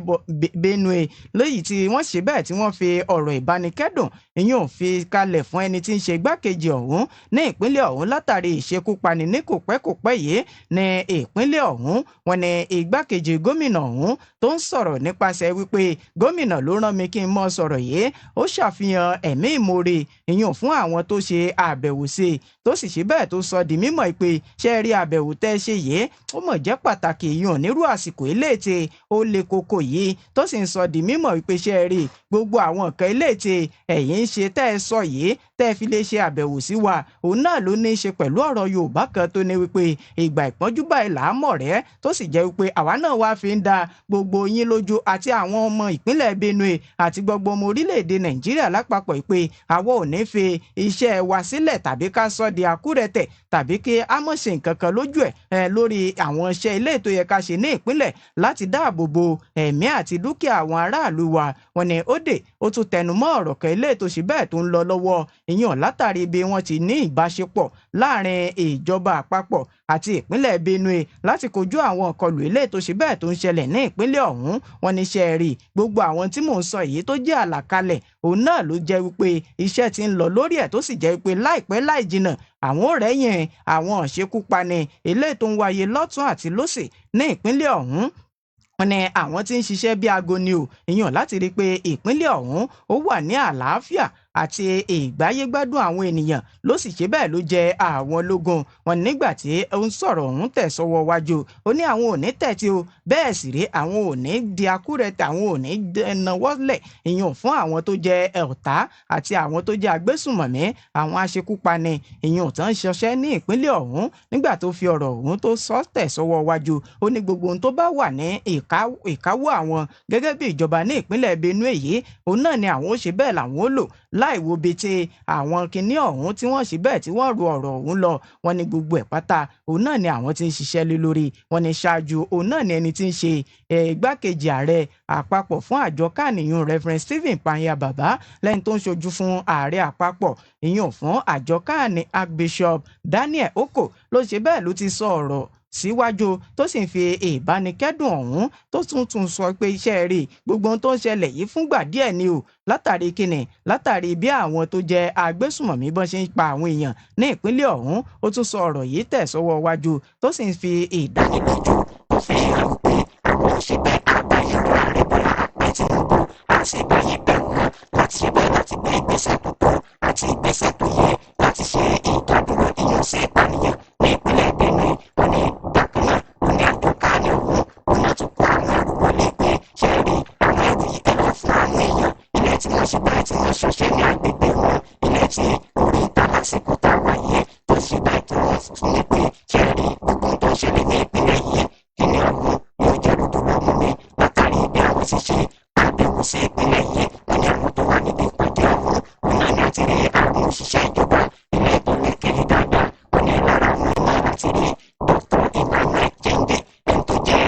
Benue, léyìí tí wọ́n ṣe bẹ́ẹ̀ tí wọ́n fi ọ̀rọ̀ ìbánikẹ́dùn ìyún fi kalẹ̀ fún ẹni tí ń ṣe igbákejì ọ̀hún ní ìpínlẹ̀ ọ̀hún látàrí ìṣekúpani ní kòpẹ́kòpẹ́ yìí ní ìpínlẹ̀ ọ̀hún. Wọn ní igbákejì gómìnà ọ̀hún tó ń sọ̀rọ̀ nípasẹ̀ wípé gómìnà ló rán mi kí n mọ́ sọ̀rọ̀ yìí, ó ṣàfihàn ẹ̀mí ìmoore ìyún fún àwọn tó ṣe àbẹ̀wò sí i, tó sì ṣe bẹ́ẹ̀ tó sọ di mímọ̀ pé ṣe rí àbẹ̀wò tẹ́ ṣe yìí, ó mọ̀ jẹ́ pàtàkì ìyún nírú àsìkò eléètè ó le koko yìí, tó sì ń sọ di mímọ̀ wípé ṣe rí gbogbo àwọn nǹkan eléètè ẹ̀yìn ń ṣe tẹ́ ẹ sọ yìí tẹ́ ẹ fi lè ṣe àbẹ̀wò sí wa, òun náà ló ní í ṣe pẹ̀lú ọ̀rọ̀ Yorùbá kan tó ní wípé ìgbà ìpọ́njú báyìí là á mọ̀ rẹ́, tó sì jẹ́ wípé àwa náà wá fi ń da gbogbo yín lójú àti àwọn ọmọ ìpínlẹ̀ Benue àti gbogbo ọmọ orílẹ̀-èdè Nàìjíríà lápapọ̀ pé àwa ò ní fi iṣẹ́ wa sílẹ̀ tàbí ká sọ di àkúrẹ̀tẹ̀ tàbí kí a mọ̀ ṣe nǹkan kan lójú ẹ̀ lórí àwọn iṣẹ́ ilé tó yẹ ká ṣe ní ìpínlẹ̀ láti dáàbò bo ẹ̀mí àti dúkìá àwọn aráàlú wa. Wọn ni ó dé, ó tún tẹnu mọ́ ọ̀rọ̀ kan ilé tó ṣe bẹ́ẹ̀ tó ń lọ lọ́wọ́ ìyẹn látàrí bí wọ́n ti ní ìbáṣepọ̀ láàrin ìjọba àpapọ̀ àti ìpínlẹ̀ Benue láti kojú àwọn ìkọlù ilé tó ṣe bẹ́ẹ̀ tó ń ṣẹlẹ̀ ní ìpínlẹ̀ ọ̀hún. Wọn ní ṣe rí gbogbo àwọn tí mò ń sọ yìí tó jẹ́ àlàkalẹ̀, òun náà ló jẹ́ wípé iṣẹ́ ti ń lọ lórí ẹ̀, tó sì jẹ́ wípé láìpẹ́ láì jìnnà àwọn ò rẹ́yìn àwọn ìṣekúpani ilé tó ń wáyé lọ́tún àti lósì ní ìpínlẹ̀ ọ̀hún. Wọ́n ní àwọn tí ń ṣiṣẹ́ bí aago ni o, ìyàn láti rí i pé ìpínlẹ̀ ọ̀hún ó wà ní àlàáfíà. Àti ìgbáyégbádùn àwọn ènìyàn ló sì ṣe bẹ́ẹ̀ ló jẹ àwọn lógún wọn. Nígbà tí ó ń sọ̀rọ̀ ọ̀hún tẹ̀ sọ́wọ́ wájú, ó ní àwọn ò ní tẹ̀tí o, bẹ́ẹ̀ sì rí àwọn ò ní di akúrẹ̀tẹ̀, àwọn ò ní nawọ́lẹ̀ ìyẹn fún àwọn tó jẹ ọ̀tá àti àwọn tó jẹ́ agbésùmọ̀mí, àwọn aṣekúpani ìyẹn tó ń ṣọṣẹ́ ní ìpínlẹ̀ ọ̀hún. Nígbà tó fi ọ̀rọ̀ ọ̀hún tó sọ tẹ̀ sọ́wọ́ wájú, ó ní gbogbo ohun tó bá wà ní ìkáwọ́ àwọn gẹ́gẹ́ bí ìjọba ní ìpínlẹ̀ Benue yìí, òun náà ni àwọn ó ṣe bẹ́ẹ̀ làwọn ó lò, láì wo bíi ti àwọn kinní ọ̀hún tí wọ́n ṣe bẹ́ẹ̀ tí wọ́n ru ọ̀rọ̀ ọ̀hún lọ. Wọ́n ní gbogbo ẹ̀ pátá, òun náà ni àwọn tí ń ṣiṣẹ́ lé lórí. Wọ́n ní ṣáájú, òun náà ni ẹni tí ń ṣe igbákejì ààrẹ àpapọ̀ fún àjọ CAN, ìyún Reverend Stephen Panya Baba, lẹ́yìn tó ń ṣojú fún ààrẹ àpapọ̀ ìyún fún àjọ CAN, Archbishop Daniel Oko, ló ṣe bẹ́ẹ̀ ló ti sọ ọ̀rọ̀ síwájú, tó sì ń fi ìbánikẹ́dùn ọ̀hún, tó tún tún sọ pé iṣẹ́ rí gbogbo ohun tó ń ṣẹlẹ̀ yìí fúngbà díẹ̀ ni o. Látàrí kíni? Látàrí bí àwọn tó jẹ́ agbésùmọ̀mí bọ́n ṣe ń pa àwọn èèyàn ní ìpínlẹ̀ ọ̀hún. Ó tún sọ ọ̀rọ̀ yìí tẹ̀ sọ́wọ́ wájú, tó sì ń fi ìdánilójú tó fi hàn pé àwọn òṣèbẹ́ àbáyọrọ Ààrẹ Bọ́lá Ahmed Tinubu àti ìbáyé bẹ̀ wọ́n láti ṣe bẹ́ẹ̀ láti gbé ìgbésẹ̀ tó tọ́ àti ìgbésẹ̀ tó yẹ láti ṣe ìdádúró ìyànṣe ìpànìyàn ní ìpínlẹ̀ Benue. Wọn ní bákan náà, wọn ní àjọ CAN ọ̀hún, òun náà tún kó àwọn ẹrù wọlé pé ṣe rí àwọn ẹrù yìí, ẹ lọ fún àwọn èèyàn ilé tí wọ́n ṣe bẹ́ẹ̀ tí wọ́n ṣọṣẹ́ ní agbègbè wọn, ilé tí orí ìta lásìkò tá a wà yìí, tó ṣe bẹ́ẹ̀ tí wọ́n tún ní pé ṣe rí gbogbo tó ń ṣẹlẹ̀ ní ìpínlẹ̀ yìí, kíni ọ̀hún yóò jẹ́ ròdò lọ́mú mi látàrí bí àwọn ti ṣe àbẹ̀wò sí ìpínlẹ̀ yìí. Wọ́n ní àwọn tó wà níbi ìpàdé ọ̀hún, òun náà ní àti rí àwọn òṣìṣẹ́ ìjọba ilé tó lékele dáadáa. Wọ́n ní lára àwọn náà láti rí Dr. Emmanuel Jende, ẹni tó jẹ́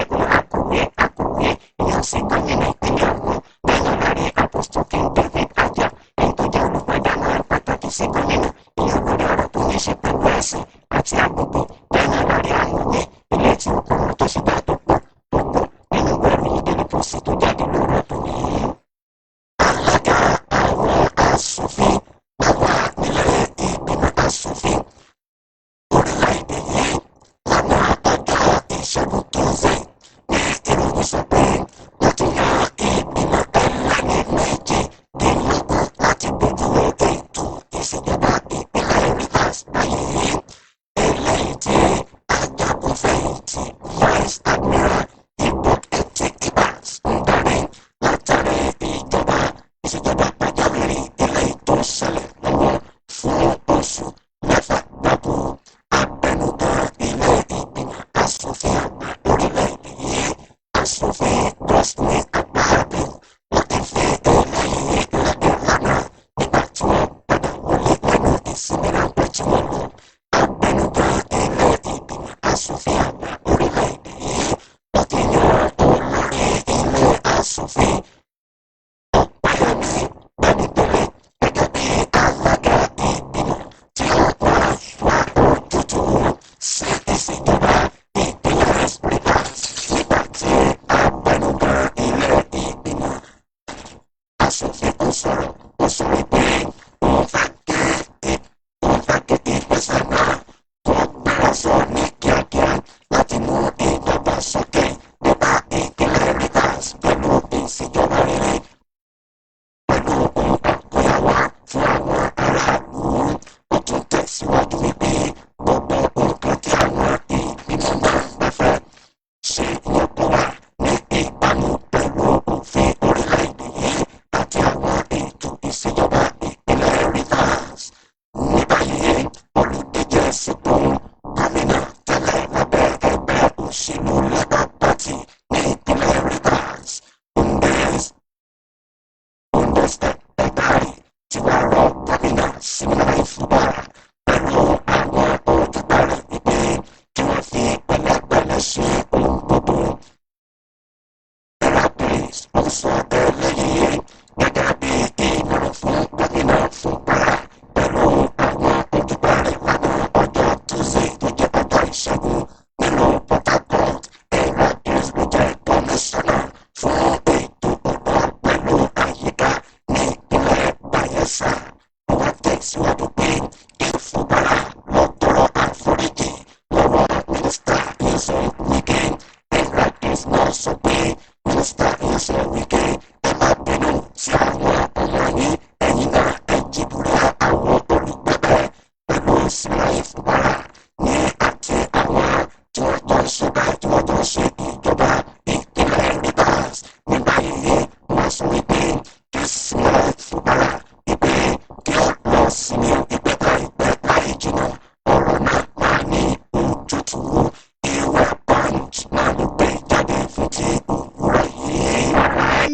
akọ̀wé ìyẹn sí gómìnà ìpínlẹ̀ ọ̀hún. Bẹ́ẹ̀ náà lárí Apostle King David Aja, ẹni tó jẹ́ olùpàdánù pàtàkì sí gómìnà ìyẹn lórí ọ̀rọ̀ tó ní ṣe pẹ̀lú ẹ̀sìn àti agbègbè. Bẹ́ẹ̀ náà lárí àwọn míì ilé tí ó kọ́ wọn tó ṣe bá tó pọ̀ tó pọ̀ nínú ìwé ìròyìn Daily Post tó jáde lóòrọ̀ tòní. Alága àwọn aṣòfin wà nílé ìgbìmọ̀ aṣòfin orílẹ̀-èdè yìí lánàá ọjọ́ Ìṣẹ́gun Tuesday ní ìròyìn sọ pé wọ́n ti yan ìgbìmọ̀ ẹlẹ́ni 18 láti bójú wo ètò ìṣèjọba ìpínlẹ̀ Rivers báyìí, eléyìí tí ajagunfẹ̀yìntì Vice Admiral Ibok Ete Ibas ń darí, látàrí ìṣèjọba pàjáwìrì eléyìí tó ń ṣẹlẹ̀ lọ́wọ́ fún oṣù 6 gbáko. Abẹnugan ilé ìgbìmọ̀ aṣòfin àgbà orílẹ̀-èdè yìí, Aṣòfin Godswill Akpabio, ló ti fi eléyìí lédè lánàá nígbà tí wọ́n padà wọlé lẹ́nu ìsinmi ráńpẹ́ tí wọ́n lọ. Abẹnugan ilé ìgbìmọ̀ aṣòfin àgbà orílẹ̀-èdè yìí ló ti yan olórí ilé aṣòfin Ọ̀páyọmí Bámidélé gẹ́gẹ́ bí alága ìgbìmọ̀ tí ó máa wá ojútùú sí ìṣèjọba ìpínlẹ̀ Rivers, nígbà tí abẹnugan ilé ìgbìmọ̀ aṣòfin tó sọ̀rọ̀, ó sọ wípé òun fẹ́ kí ìgbésẹ̀ náà kó gbéra sọ ní kíákíá láti mú ìdàgbàsókè nípa ìpínlẹ̀ Rivers pẹ̀lú ìṣèjọba rere pẹ̀lú ohun àkóyawá fún àwọn aráàlú. Ó tún tẹ̀síwájú wípé gbogbo nǹkan tí àwọn ìgbìmọ̀ náà bá fẹ́ ṣe yẹ kó wà ní ìbámu pẹ̀lú òfin orílẹ̀-èdè yìí àti àwọn ètò ìṣèjọba ìpínlẹ̀ Rivers. Ní báyìí, olùdíje sípò gómìnà tẹ́lẹ̀ lábẹ́ ẹgbẹ́ òṣèlú Labour Party ní ìpínlẹ̀ Rivers, Bundus Ẹ̀dárì, ti wá rọ Gómìnà Siminalayi Fubara pẹ̀lú àwọn ojúgbà rẹ̀ wípé kí wọ́n fi pẹ̀lẹ́pẹ̀lẹ́ ṣe ohun gbogbo. Heracles ló sọ eléyìí gẹ́gẹ́ bí ìmọ̀ràn fún Gómìnà Fubara pẹ̀lú àwọn ojúgbà rẹ̀ lánàá ọjọ́ Tuesday tó jẹ́ ọjọ́ Ìṣẹ́gun nílùú Port Harcourt. Heracles ló jẹ́ kọmíṣánná fún ètò ọ̀dọ́ pẹ̀lú àyíká ní ìpínlẹ̀ Bayelsa. Ó wá tẹ̀síwájú pé kí Fubara lọ tọrọ àforíjì lọ́wọ́ Mínísítà Nyesom Wike. Heracles náà sọ pé, "Mínísítà Nyesom Wike, ẹ má bínú sí àwọn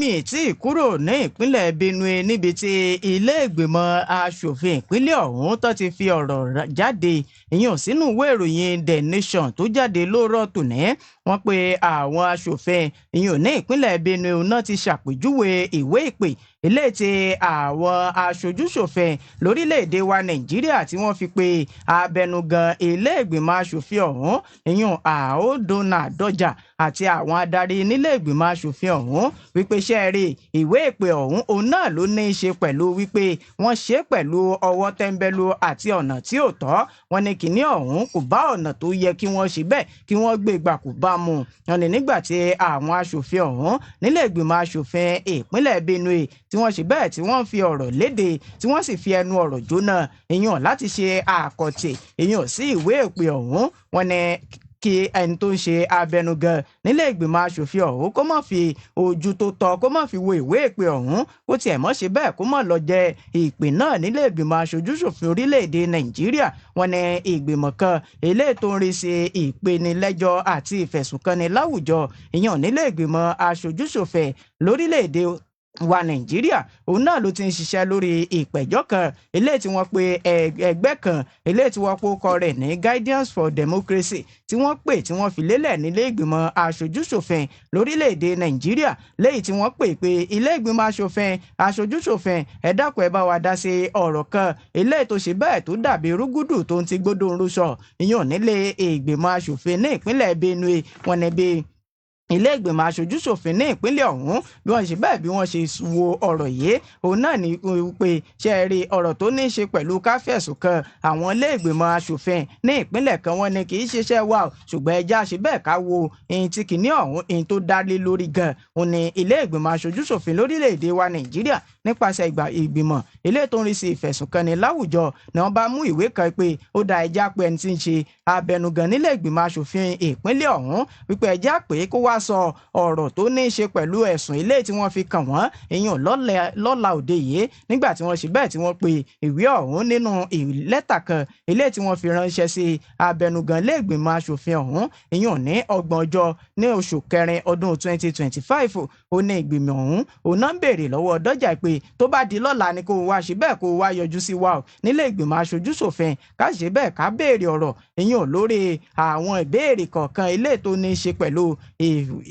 Mi tí kúrò ní ìpínlẹ̀ Benue, níbi tí ilé ìgbìmọ̀ asòfin ìpínlẹ̀ ọ̀hún tó ti fi ọ̀rọ̀ jáde, ìyẹn sínú ìwé ìròyìn The Nation tó jáde lóòrọ̀ tòní. Wọ́n pe àwọn asòfin, ìyẹn ní ìpínlẹ̀ Benue náà, ti ṣàpèjúwe ìwé ìpè ilé tí àwọn aṣojúṣòfin lórílẹ̀‐èdè wa Nàìjíríà tí wọ́n fi pe abẹnugan ilé ìgbìmọ̀ asòfin ọ̀hún, ìyẹn Aondona Dọ́jà, àti àwọn adarí nílé ìgbìmọ̀ asòfin ọ̀hún, wípé ṣe é rí ìwé ìpè ọ̀hún, òun náà ló ní í ṣe pẹ̀lú wípé wọ́n ṣe é pẹ̀lú ọwọ́ tẹ́ńbẹ́lú àti ọ̀nà tí ò tọ́. Wọ́n ní kìnní ọ̀hún kò bá ọ̀nà tó yẹ kí wọ́n ṣe bẹ́ẹ̀ kí wọ́n gbé gbà, kò bá mu. Wọ́n ní nígbà tí àwọn aṣòfin ọ̀hún nílé ìgbìmọ̀ aṣòfin ìpínlẹ̀ Benue tí wọ́n ṣe bẹ́ẹ̀ tí wọ́n fi ọ̀rọ̀ léde, tí wọ́n sì fi ẹnu ọ̀rọ̀ jóná, ìyẹn láti ṣe àkọ̀tì ìyẹn sí ìwé ìpè ọ̀hún, wọ́n ní kí ẹni tó ń ṣe abẹnugan nílé ìgbìmọ̀ asòfin ọ̀hún kó má fi ojú tó tọ́ kó má fi wo ìwé ìpè ọ̀hún, kó tiẹ̀ mọ́ ṣe bẹ́ẹ̀ kó má lọ jẹ ìpè náà nílé ìgbìmọ̀ aṣojúṣòfin orílẹ̀-èdè Nàìjíríà. Wọ́n ní ìgbìmọ̀ kan eléyìí tó ń rí sí ìpenilẹ́jọ́ àti ìfẹ̀sùnkanni láwùjọ, ìyẹn nílé ìgbìmọ̀ aṣojúṣòfin lórílẹ̀-èdè wa Nàìjíríà, òun náà ló ti ń ṣiṣẹ́ lórí ìpẹ̀jọ́ kan eléyìí tí wọ́n pe ẹgbẹ́ kan eléyìí tí wọ́n pe orúkọ rẹ̀ ní Guidance for Democracy, tí wọ́n pè tí wọ́n fi lélẹ̀ nílé ìgbìmọ̀ aṣojúṣòfin lórílẹ̀‐èdè Nàìjíríà, léyìí tí wọ́n pè pé ilé ìgbìmọ̀ aṣòfin aṣojúṣòfin, ẹ dákun, ẹ bá wa dá sí ọ̀rọ̀ kan eléyìí tó ṣe bẹ́ẹ̀ tó dàbí rúgúdù tó ń ti gbódò ń rúṣọ, ìyẹn nílé ìgbìmọ̀ aṣòfin ní ìpínlẹ̀ Benue. Wọ́n ní bí ilé ìgbìmọ̀ aṣojúṣòfin ní ìpínlẹ̀ ọ̀hún bí wọ́n ṣe bẹ́ẹ̀ bí wọ́n ṣe wo ọ̀rọ̀ yìí, òun náà ní pé ṣe rí ọ̀rọ̀ tó ní í ṣe pẹ̀lú káfíẹ̀sùn kan àwọn ilé ìgbìmọ̀ aṣòfin ní ìpínlẹ̀ kan, wọ́n ní kì í ṣiṣẹ́ wa o, ṣùgbọ́n ẹja ṣe bẹ́ẹ̀ ká wo ihun tí kìíní ọ̀hún, ihun tó dá lé lórí gan. Òun ní ilé ìgbìmọ̀ aṣojúṣòfin lórílẹ̀‐èdè wa Nàìjíríà nípasẹ̀ ìgbìmọ̀ ilé tó ń rí sí ìfẹ̀sùnkanni láwùjọ ni wọ́n bá mú ìwé kan pé ó da, ẹja pé ẹni tí ń ṣe abẹnugan nílé ìgbìmọ̀ aṣòfin ìpínlẹ̀ ọ̀hún, wípé ẹja pé kó wá sọ ọ̀rọ̀ tó ní í ṣe pẹ̀lú ẹ̀sùn ilé tí wọ́n fi kàn wọ́n, ìyẹn lọ́la òde yìí. Nígbà tí wọ́n ṣe bẹ́ẹ̀ tí wọ́n pe ìwé ọ̀hún nínú lẹ́tà kan ilé tí wọ́n fi ránṣẹ́ sí abẹnugan ilé ìgbìmọ̀ aṣòfin ọ̀hún, ìyẹn ní 30 ọjọ́ ní oṣù kẹrin ọdún 2025, ó ní ìgbìmọ̀ ọ̀hún òun náà ń béèrè lọ́wọ́ dọ́jà pé tó bá di lọ́la ni kó wá ṣe bẹ́ẹ̀ kó wá yọjú sí wa o nílé ìgbìmọ̀ aṣojú-ṣòfin, ká ṣe bẹ́ẹ̀ ká béèrè ọ̀rọ̀, ìyẹn lórí àwọn ìbéèrè kọ̀ọ̀kan ilé tó ní í ṣe pẹ̀lú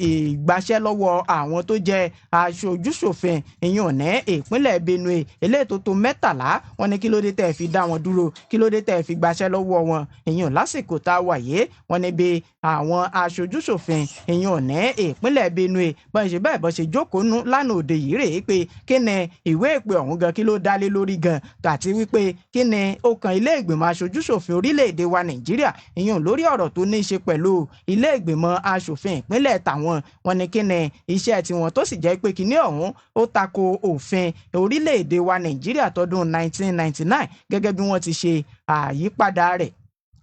ìgbàṣẹ́ lọ́wọ́ àwọn tó jẹ́ aṣojúṣòfin, ìyẹn ní ìpínlẹ̀ Benue, eléyìí tó tó 13. Wọ́n ní kí ló dé tẹ́ fi dá wọn dúró? Kí ló dé tẹ́ fi gbàṣẹ́ lọ́wọ́ wọn, ìyẹn lásìkò tá a wà yìí? Wọ́n ní bí àwọn aṣojúṣòfin, ìyẹn ní ìpínlẹ̀ Benue, bọ́n ṣe bẹ́ẹ̀ bọ́n ṣe jókòó nú lánàá òde yìí rèé pé kí ni ìwé ìpè ọ̀hún gan, kí ló dá lé lórí gan, àti wípé kí ni ó kan ilé ìgbìmọ̀ aṣojúṣòfin orílẹ̀-èdè wa Nàìjíríà, ìyẹn lórí ọ̀rọ̀ tó ní í ṣe pẹ̀lú ilé ìgbìmọ̀ aṣòfin ìpínlẹ̀ tàwọn. Wọ́n ní kí ni iṣẹ́ tiwọn tó sì jẹ́ pé kíní ọ̀hún ó tako òfin orílẹ̀-èdè wa Nàìjíríà tọdún 1999 gẹ́gẹ́ bí wọ́n ti ṣe àyípadà rẹ̀.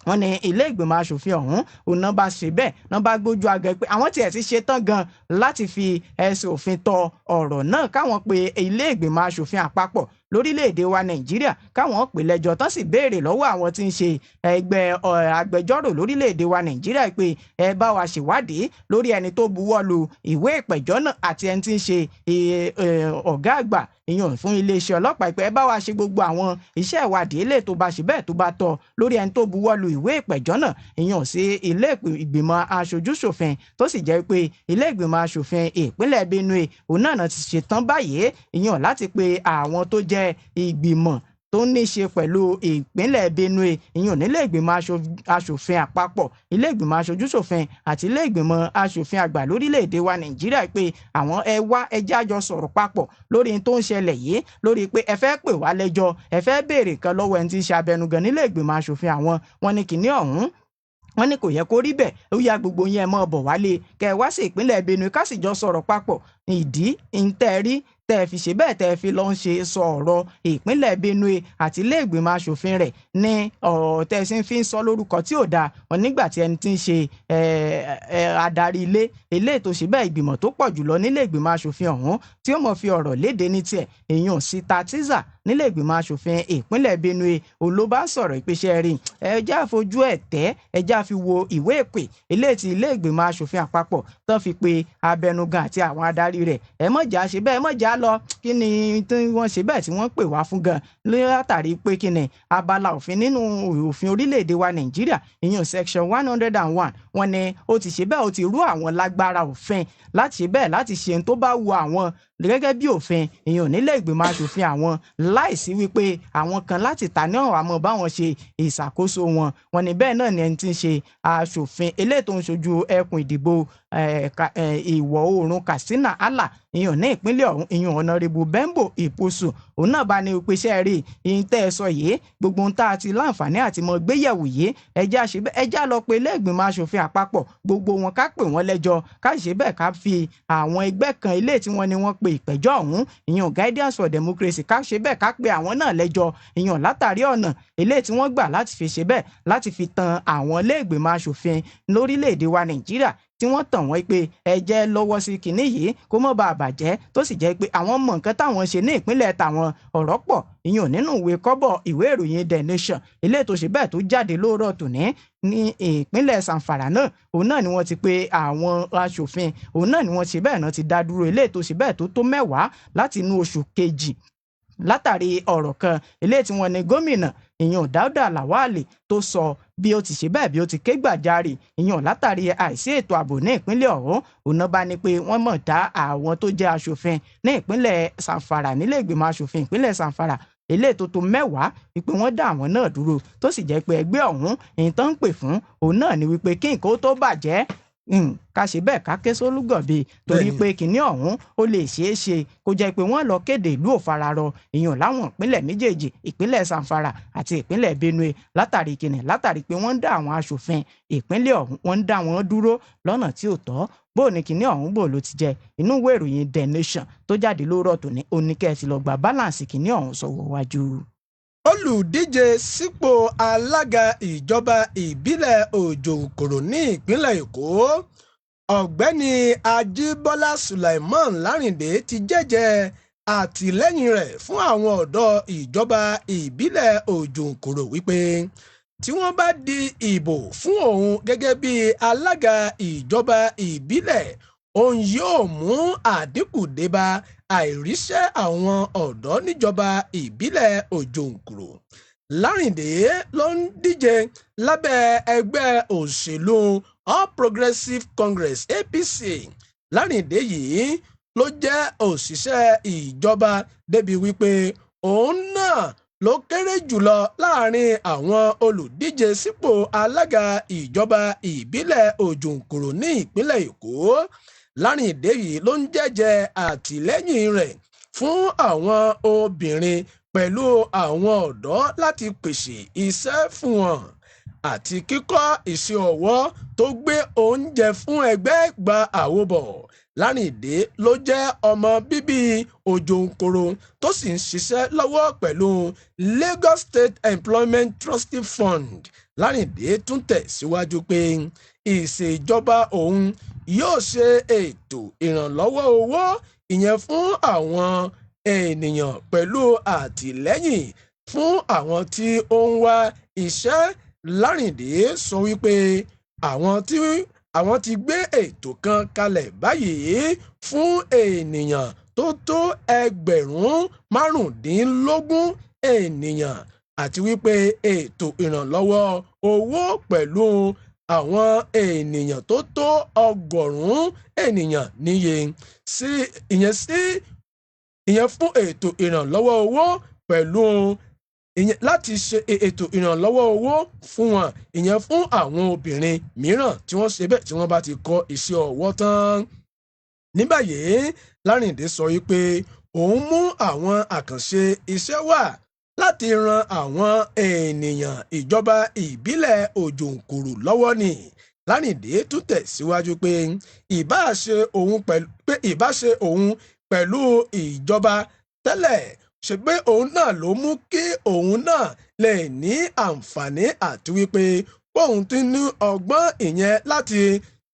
Wọ́n ní ilé ìgbìmọ̀ asòfin ọ̀hún òun náà bá ṣe bẹ́ẹ̀ náà bá gbójú agẹ pé àwọn tiẹ̀ ti ṣe tán gan láti fi ẹsẹ̀ òfin tọ ọ̀rọ̀ náà, káwọn pe ilé ìgbìmọ̀ asòfin àpapọ̀ lórílẹ̀‐èdè wa Nàìjíríà, káwọn pè lẹ́jọ́, tán sì béèrè lọ́wọ́ àwọn tí ń ṣe ẹgbẹ́ agbẹjọ́rò lórílẹ̀‐èdè wa Nàìjíríà pé ẹ bá wa ṣèwádìí lórí ẹni tó buwọ́ lu ìwé ìpẹ̀jọ́ náà àti ẹni tí ń ṣe ọ̀gá àgbà, ìyẹn fún iléeṣẹ́ ọlọ́pàá, pé ẹ bá wa ṣe gbogbo àwọn iṣẹ́ ìwádìí ilé tó bá ṣe bẹ́ẹ̀ tó bá tọ́ lórí ẹni tó buwọ́ lu ìwé ìpẹ̀jọ́ náà, ìyẹn sí ilé ìgbìmọ̀ aṣojúṣòfin. Tó sì jẹ́ pé ilé ìgbìmọ̀ aṣòfin ìpínlẹ̀ Benue òun náà ti ṣetán báyìí, ìyẹn láti pe àwọn tó jẹ́ ìgbìmọ̀ tó ní í ṣe pẹ̀lú ìpínlẹ̀ Benue, ìyẹn nílé ìgbìmọ̀ aṣòfin àpapọ̀, ilé ìgbìmọ̀ aṣojúṣòfin àti ilé ìgbìmọ̀ aṣòfin àgbà lórílẹ̀‐èdè wa Nàìjíríà, pé àwọn ẹ wá, ẹ jẹ́ àjọ sọ̀rọ̀ papọ̀ lórí tó ń ṣẹlẹ̀ yìí, lórí pé ẹ fẹ́ pè wá lẹ́jọ́, ẹ fẹ́ béèrè kan lọ́wọ́ ẹni tí ń ṣe abẹnugan nílé ìgbìmọ̀ aṣòfin àwọn. Wọn ní kìnní ọ̀hún, wọ́n ní kò yẹ kó rí bẹ́ẹ̀. Ó yá, gbogbo yẹn mọ́ bọ̀ wálé, kẹ́ ẹ wá sí ìpínlẹ̀ Benue, ká sì jọ sọ̀rọ̀ papọ̀. Ìdí ntẹ́ rí tẹ́ ẹ fi ṣe bẹ́ẹ̀ tẹ́ ẹ fi lọ́ọ́ ń ṣe sọ ọ̀rọ̀ ìpínlẹ̀ Benue àti ilé ìgbìmọ̀ asòfin rẹ̀ ní ọ̀rọ̀ tẹ́ ẹ sì fi ń sọ lórúkọ tí ò dáa. Wọn nígbà tí ẹni tí ń ṣe adarí ilé tó ṣe bẹ́ẹ̀ ìgbìmọ̀ tó pọ̀ jùlọ nílé ìgbìmọ̀ asòfin ọ̀hún tí ó mọ̀ fi ọ̀rọ̀ léde ní tiẹ̀, èèyàn síta tíza. Nílé ìgbìmọ̀ asòfin ìpínlẹ̀ Benue, òun ló bá sọ̀rọ̀ ìpèsè rí, ẹ já fojú ẹ̀ tẹ́, ẹ já fi wo ìwé ìpè eléyìí tí ilé ìgbìmọ̀ asòfin àpapọ̀ tán fi pe abẹnugan àti àwọn adarí rẹ̀. Ẹ mọ̀ já ṣe bẹ́ẹ̀, ẹ mọ̀ já lọ. Kí ni tí wọ́n ṣe bẹ́ẹ̀ tí wọ́n pè wá fún gan? Látàrí pé kí ni abala òfin nínú òfin orílẹ̀-èdè wa Nàìjíríà, ìyẹn section 101, wọ́n ní ó ti ṣe bẹ́ẹ̀, ó ti rú àwọn lágbára òfin láti ṣe bẹ́ẹ̀, láti ṣe ohun tó bá wu àwọn gẹ́gẹ́ bí òfin, ìyẹn nílé ìgbìmọ̀ asòfin àwọn, láìsí wípé àwọn kan láti ta ní ọ̀rọ̀ àmọ́ báwọn ṣe ìṣàkóso wọn. Wọn ní bẹ́ẹ̀ náà ni ẹni tí ń ṣe aṣòfin eléyìí tó ń ṣojú ẹkùn ìdìbò ìwọ̀ oòrùn Katsina Ala, ìyẹn ní ìpínlẹ̀ ọ̀hún, ìyẹn Honourable Bembo Ìpòsù, òun náà bá ní pèsè rí ìyẹn tẹ́ ẹ sọ yìí, gbogbo ohun tá a ti láǹfààní àti mọ gbéyẹ̀wò yìí, ẹjẹ́ àṣẹ bẹ́ẹ̀, ẹjẹ́ á lọ pe ilé ìgbìmọ̀ asòfin àpapọ̀, gbogbo wọn, ká pè wọ́n lẹ́jọ́, ká ṣe bẹ́ẹ̀, ká fi àwọn ẹgbẹ́ kan ilé tí wọ́n ní wọ́n pe ìpẹ́jọ́ ọ̀hún, ìyẹn Guidance for Democracy, ká ṣe bẹ́ẹ̀, ká pe àwọn náà lẹ́jọ́, ìyẹn látàrí ọ̀nà ilé tí wọ́n gbà láti fi ṣe bẹ́ẹ̀, láti fi tan àwọn ilé ìgbìmọ̀ asòfin lórílẹ̀‐èdè wa Nàìjíríà, tí wọ́n tàn wọ́n pé ẹ jẹ́ lọ́wọ́ sí kinní yìí kó mọ́ bá a bàjẹ́, tó sì jẹ́ pé àwọn mọ̀ nǹkan táwọn ṣe ní ìpínlẹ̀ tàwọn. Ọ̀rọ̀ pọ̀, ìyẹn nínú ìwé kọ́bọ̀ ìwé ìròyìn The Nation ilé tó ṣe bẹ́ẹ̀ tó jáde lóòrọ̀ tòní. Ní ìpínlẹ̀ Zamfara náà, òun náà ni wọ́n ti pe àwọn aṣòfin, òun náà ni wọ́n ṣe bẹ́ẹ̀ náà ti dá dúró, ilé tó ṣe bẹ́ẹ̀ tó tó 10 láti inú oṣù kejì, látàrí ọ̀rọ̀ kan ilé tí wọ́n ní gómìnà, ìyẹn Dáúdà Làwálì, tó sọ bí ó ti ṣe bẹ́ẹ̀, bí ó ti ké gbàjarè, ìyẹn látàrí àìsí ètò ààbò ní ìpínlẹ̀ ọ̀hún. Òun náà bá ní pé wọ́n mọ̀ dá àwọn tó jẹ́ aṣòfin ní ìpínlẹ̀ Zamfara, nílé ìgbìmọ̀ aṣòfin ìpínlẹ̀ Zamfara ilé tó tó 10, wípé wọ́n dá àwọn náà dúró, tó sì jẹ́ pé ẹgbẹ́ ọ̀hún, èyí tó ń pè fún òun náà ni wípé kí nǹkan ó tó bàjẹ́, ká ṣe bẹ́ẹ̀, ká ké sólúgànbe, torí pé kinní ọ̀hún ó lè ṣeé ṣe kó jẹ́ pé wọ́n lọ kéde ìlú òfararọ, ìyàn láwọn ìpínlẹ̀ méjèèjì, ìpínlẹ̀ Zamfara àti ìpínlẹ̀ Benue, látàrí kinní, látàrí pé wọ́n ń dá àwọn aṣòfin ìpínlẹ̀ ọ̀hún, wọ́n ń dá wọn dúró lọ́nà tí ò tọ́. Bó ní kinní ọ̀hún bò ló ti jẹ́, inú ìwé ìròyìn The Nation tó jáde lóòrọ̀ tòní, oníkẹ́ ti lọ gba balance kinní ọ̀hún sọ̀wọ́ wájú. Olùdíje sípò alága ìjọba ìbílẹ̀ Òjòǹkòrò ní ìpínlẹ̀ Èkó, Ọ̀gbẹ́ni Ajíbọ́lá Sulaiman Lárìndé, ti jẹ́jẹ́ àtìlẹ́yìn rẹ̀ fún àwọn ọ̀dọ́ ìjọba ìbílẹ̀ Òjòǹkòrò wípé tí wọ́n bá di ìbò fún òun gẹ́gẹ́ bí alága ìjọba ìbílẹ̀, òun yóò mú àdínkù débá àìríṣẹ́ àwọn ọ̀dọ́ níjọba ìbílẹ̀ Òjòǹkòrò. Lárìndé ló ń díje lábẹ́ ẹgbẹ́ òṣèlú All Progressives Congress, APC. Lárìndé yìí ló jẹ́ òṣìṣẹ́ ìjọba débi wípé òun náà ló kéré jùlọ láàrin àwọn olùdíje sípò alága ìjọba ìbílẹ̀ Òjòǹkòrò ní ìpínlẹ̀ Èkó. Lárìndé yìí ló ń jẹ́jẹ́ àtìlẹ́yìn rẹ̀ fún àwọn obìnrin pẹ̀lú àwọn ọ̀dọ́ láti pèsè iṣẹ́ fún wọn àti kíkọ́ iṣẹ́ ọwọ́ tó gbé oúnjẹ fún ẹgbẹ́ gba àwo bọ̀. Lárìndé ló jẹ́ ọmọ bíbí Òjòǹkòrò tó sì ń ṣiṣẹ́ lọ́wọ́ pẹ̀lú Lagos State Employment Trustee Fund. Lárìndé tún tẹ̀síwájú pé ìṣèjọba òun yóò ṣe ètò ìrànlọ́wọ́ owó, ìyẹn fún àwọn ènìyàn, pẹ̀lú àtìlẹ́yìn fún àwọn tí ó ń wá iṣẹ́. Lárìndé sọ wípé àwọn ti gbé ètò kan kalẹ̀ báyìí fún ènìyàn tó tó 25,000 ènìyàn, àti wípé ètò ìrànlọ́wọ́ owó pẹ̀lú àwọn ènìyàn tó tó 100 ènìyàn níye sí, ìyẹn sí ìyẹn fún ètò ìrànlọ́wọ́ owó pẹ̀lú ìyẹn láti ṣe ètò ìrànlọ́wọ́ owó fún wọn, ìyẹn fún àwọn obìnrin mìíràn tí wọ́n ṣe bẹ́ẹ̀ tí wọ́n bá ti kọ́ iṣẹ́ ọwọ́ tán. Ní báyìí, Lárìndé sọ wípé òun mú àwọn àkànṣe iṣẹ́ wá láti ran àwọn ènìyàn ìjọba ìbílẹ̀ Òjòǹkòrò lọ́wọ́ ni. Lárìndé tún tẹ̀síwájú pé ìbáṣe òun pẹ̀lú pé ìbáṣe òun pẹ̀lú ìjọba tẹ́lẹ̀ ṣe pé òun náà ló mú kí òun náà lè ní àǹfààní, àti wípé òun ti ní ọgbọ́n ìyẹn láti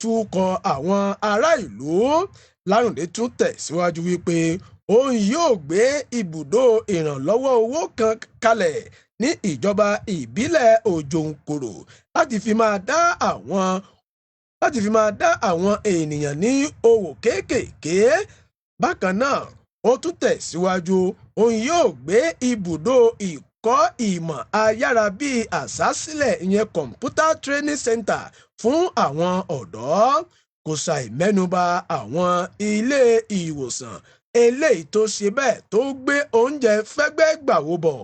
tukọ̀ àwọn ará ìlú. Lárìndé tún tẹ̀síwájú wípé Òun yóò gbé ibùdó ìrànlọ́wọ́ owó kan kalẹ̀ ní ìjọba ìbílẹ̀ Òjòǹkòrò láti fi máa dá àwọn ènìyàn ní owó kéékèèké. Bákan náà, ó tún tẹ̀síwájú, òun yóò gbé ibùdó ìkọ́ ìmọ̀ ayára-bí-àṣá sílẹ̀, ìyẹn computer training center, fún àwọn ọ̀dọ́. Kò ṣàì mẹ́nuba àwọn ilé ìwòsàn eléyìí tó ṣe bẹ́ẹ̀ tó gbé oúnjẹ fẹ́gbẹ́ gbàwó bọ̀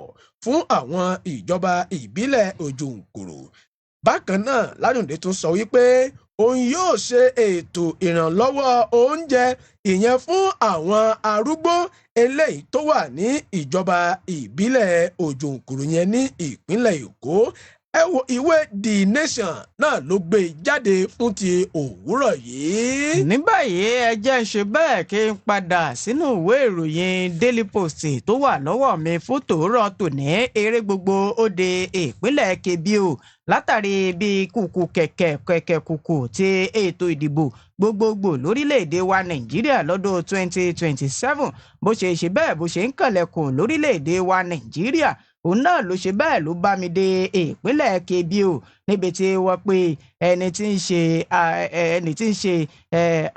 fún àwọn ìjọba ìbílẹ̀ Òjòǹkòrò. Bákan náà, Ládùndé tún sọ wípé òun yóò ṣe ètò ìrànlọ́wọ́ oúnjẹ, ìyẹn fún àwọn arúgbó eléyìí tó wà ní ìjọba ìbílẹ̀ Òjòǹkòrò yẹn ní ìpínlẹ̀ Èkó. Ẹ wo, ìwé The Nation náà ló gbé jáde fún ti òwúrọ̀ yìí. Ní báyìí, ẹ jẹ́ ń ṣe bẹ́ẹ̀ kí n padà sínú ìwé ìròyìn Daily Post tó wà lọ́wọ́ mi fún tòórọ́ tòní. Eré gbogbo ó de ìpínlẹ̀ Kebbi o, látàrí bí kùkù kẹ̀kẹ́ kẹ̀kẹ́ kùkù ti ètò ìdìbò gbogbogbò lórílẹ̀‐èdè wa Nàìjíríà lọ́dún 2027 bó ṣe ṣe bẹ́ẹ̀ bó ṣe ń kànlẹ̀kùn lórílẹ̀‐èdè wa Nàìjíríà, òun náà ló ṣe bẹ́ẹ̀ ló bá mi dé ìpínlẹ̀ Kebbi o, níbi tí wọ́n pe ẹni tí ń ṣe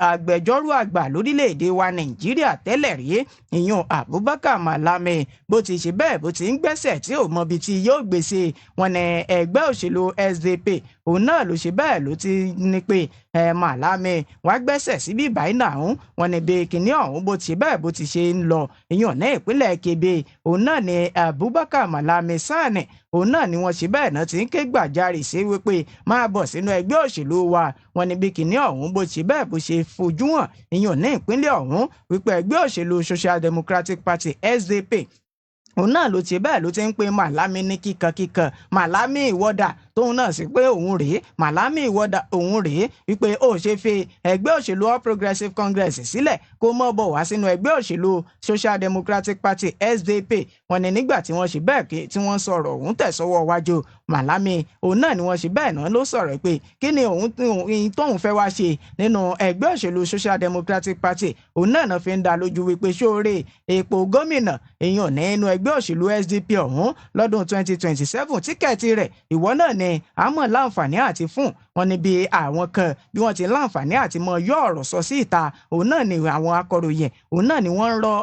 agbẹjọ́rò àgbà lórílẹ̀‐èdè wa Nàìjíríà tẹ́lẹ̀ rí, ìyún Abubakar Malami, bó ti ṣe bẹ́ẹ̀ bó ti ń gbẹ́sẹ̀ tí ò mọbi tí yóò gbèsè wọn ní ẹgbẹ́ òṣèlú SDP, òun náà ló ṣe bẹ́ẹ̀ ló ti ní pé Malami wàá gbẹ́sẹ̀ síbí báyìí náà. Ọ̀hún wọn ní bí kinní ọ̀hún bó ti ṣe bẹ́ẹ̀ bó ti ṣe ń lọ, ìyún ní ìpínlẹ̀ Kebbi, òun náà ni Abubakar Malami SAN, òun náà ni wọ́n ṣe bẹ́ẹ̀ náà ti ń ké gbàjarè sí wípé máa bọ̀ sínú ẹgbẹ́ òṣèlú wa. Wọn ní bí kinní ọ̀hún bó ṣe bẹ́ẹ̀ bó ṣe fojú hàn, ìyún ní ìpínlẹ̀ ọ̀hún, wípé ẹgbẹ́ òṣèlú Social Democratic Party, SDP, òun náà ló ti bẹ́ẹ̀ ló ti ń pe Màlámì ní kíkankíkan, "Màlámì, ìwọ́dà?" Tóun náà sì pé òun rèé. "Màlámì, ìwọ́dà?" Òun rèé. Wípé ó ṣe fi ẹgbẹ́ òṣèlú All Progressives Congress sílẹ̀ kó mọ́ bọ̀ wá sínú ẹgbẹ́ òṣèlú Social Democratic Party, SDP. Wọ́n ní nígbà tí wọ́n ṣe bẹ́ẹ̀ tí wọ́n sọ̀rọ̀ òun tẹ̀sọ́wọ́ wájú, Màlámì òun náà ni wọ́n ṣe bẹ́ẹ̀ náà ló sọ̀rọ̀ pé kí ni òun tóun fẹ́ wá ṣe nínú ẹgbẹ́ òṣèlú Social Democratic Party. Òun náà fi ń dá lójú wípé ṣóore ipò gómìnà èèyàn nínú ẹgbẹ́ òṣèlú SDP ọ̀hún lọ́dún 2027, ticket rẹ̀ ìwọ náà ni àmọ́ láǹfààní àti fún wọn ní bí àwọn kan bí wọ́n ti láǹfààní àti mọ yọ ọ̀rọ̀ sọ sí ìta. Òun náà ni àwọn akọ̀ròyìn, òun náà ni wọ́n ń rọ,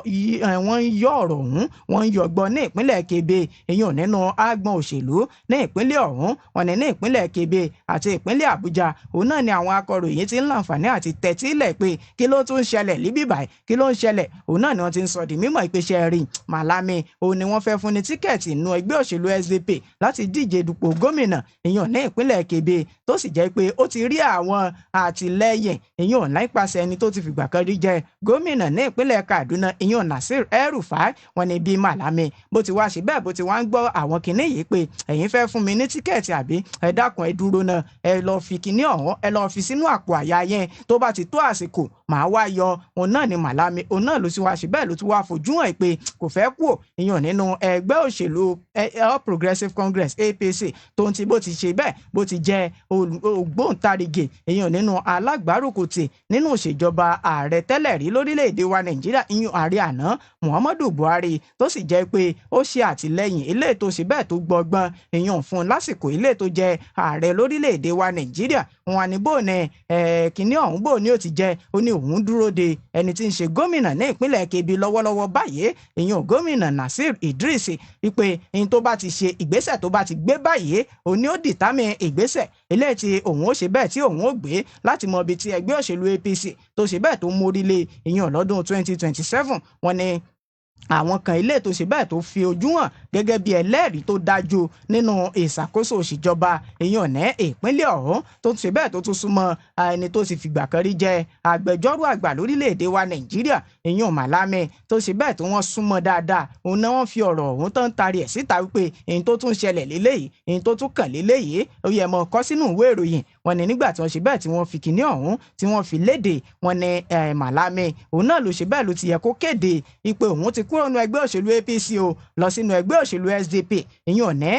wọ́n ń yọ ọ̀rọ̀ ọ̀hún, wọ́n ń yọgbọ́ ní ìpínlẹ̀ Kebbi, èyàn nínú àgbọn òṣèlú ní ìpínlẹ̀ ọ̀hún. Wọ́n ní ní ìpínlẹ̀ Kebbi àti ìpínlẹ̀ Àbújá, òun náà ni àwọn akọ̀ròyìn ti ń láǹfààní àti tẹ́tílẹ̀ pé kí ló tún ṣẹlẹ̀ líbí báyìí, kí ló ń ṣẹlẹ̀. Òun náà ni wọ́n ti ń sọ di mímọ̀ ìpèsè rí Màlámì, òun ni wọ́n fẹ́ fún ní ticket nínú ẹgbẹ́ òṣèlú SDP láti díje dupò gómìnà, ìyàn ní ìpínlẹ̀ Kebbi, tó sì jẹ́ pé ó ti rí àwọn àtìlẹ́yìn, ìyàn nípasẹ̀ ẹni tó ti fìgbà kan rí jẹ gómìnà ní ìpínlẹ̀ Kaduna, ìyàn Nasir El-Rufai. Wọ́n ní bí Màlámì bó ti wá ṣe bẹ́ẹ̀ bó ti wá ń gbọ́ àwọn kinní yìí pé ẹ̀yin fẹ́ fún mi ní ticket àbí? Ẹ dákun, ẹ dúró náà, ẹ lọ fi kinní ọ̀hún, ẹ lọ fi sínú àpò àyà yẹn, tó bá ti tó àsìkò màá wá yọ. Òun náà ni Màlámì, òun náà ló ti wá ṣe bẹ́ẹ̀ ló ti wá fojú hàn pé kò fẹ́ kúò, ìyàn nínú ẹgbẹ́ òṣèlú All Progressives Congress, APC, tó ń ti bó ti ṣe bẹ́ẹ̀ bó ti jẹ́ ògbóǹtarìgì, ìyàn nínú alágbárùkùtì nínú ìṣèjọba ààrẹ tẹ́lẹ̀ rí lórílẹ̀‐èdè wa Nàìjíríà, ìyàn ààrẹ àná Muhammadu Buhari, tó sì jẹ́ pé ó ṣe àtìlẹ́yìn ilé tó ṣe bẹ́ẹ̀ tó gbọgbọ́n, ìyàn fún lásìkò ilé tó jẹ́ ààrẹ lórílẹ̀‐èdè wa Nàìjíríà. Wọn ní bò ní kínní ọ̀hún bò ní ó ti jẹ́, ó ní òun dúró de ẹni tí ń ṣe gómìnà ní ìpínlẹ̀ Kebbi lọ́wọ́lọ́wọ́ báyìí, ìyàn gómìnà Nasir Idris, wípé ní tó bá ti ṣe, ìgbésẹ̀ tó bá ti gbé báyìí, òun ni ó determine ìgbésẹ̀ eléyìí tí òun ó ṣe bẹ́ẹ̀ tí òun ó gbé láti mọ ibi tí ẹgbẹ́ òṣèlú APC tó ṣe bẹ́ẹ̀ tó mórí lé, ìyàn lọ́dún 2027. Wọ́n ní àwọn kan ilé tó ṣe bẹ́ẹ̀ tó fi ojú hàn gẹ́gẹ́ bí ẹlẹ́rìí tó dájú nínú ìṣàkóso òṣìjọba, èèyàn ní ìpínlẹ̀ ọ̀hún, tó ṣe bẹ́ẹ̀ tó tún súnmọ́ ẹni tó sì fìgbà kan rí jẹ́ agbẹjọ́rò àgbà lórílẹ̀‐èdè wa Nàìjíríà, èèyàn Màlámì, tó ṣe bẹ́ẹ̀ tó wọ́n súnmọ́ dáadáa, òun náà wọ́n fi ọ̀rọ̀ ọ̀hún tán tarí ẹ̀ síta wípé èyí tó tún ṣẹlẹ̀ léléyìí, èyí tó tún kàn léléyìí, ó yẹ mọ́ kọ sínú ìwé ìròyìn. Wọ́n ní nígbà tí wọ́n ṣe bẹ́ẹ̀ tí wọ́n fi kinní ọ̀hún tí wọ́n fi léde, wọ́n ní Malami òun náà ló ṣe bẹ́ẹ̀ ló ti yẹ kó kéde ìpè òun ti kúrò nínú ẹgbẹ́ òṣèlú APC o lọ sínú ẹgbẹ́ òṣèlú SDP. Ìyẹn ní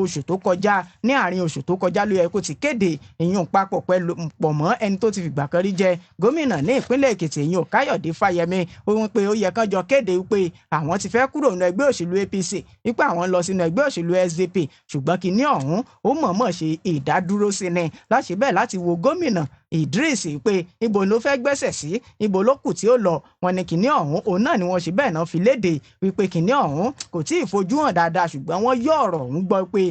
oṣù tó kọjá, ní àárín oṣù tó kọjá ló yẹ kó ti kéde ìyẹn papọ̀ pẹ̀lú pọ̀ mọ́ ẹni tó ti fìgbà kan rí jẹ gómìnà ní ìpínlẹ̀ Èkìtì, ìyẹn Káyọ̀dé Fáyẹmí. Ó wí pé ó yẹ kán jọ kéde wípé àwọn ti fẹ́ kúrò nínú ẹgbẹ́ òṣèlú APC, wípé àwọn ń lọ sínú ẹgbẹ́ òṣèlú SDP. Ṣùgbọ́n kinní ọ̀hún, ó mọ̀ọ́mọ̀ ṣe ìdádúró sí ni láti bẹ́ẹ̀ láti wo gómìnà Idris pé ibo ló fẹ́ gbẹ́sẹ̀ sí, ibo ló kù tí ó lọ. Wọn ní kinní ọ̀hún, òun náà ni wọ́n ṣe bẹ́ẹ̀ náà fi léde wípé kinní ọ̀hún kò tí ì fojú hàn dáadáa, ṣùgbọ́n wọ́n yọ ọ̀rọ̀ ọ̀hún gbọ́ pé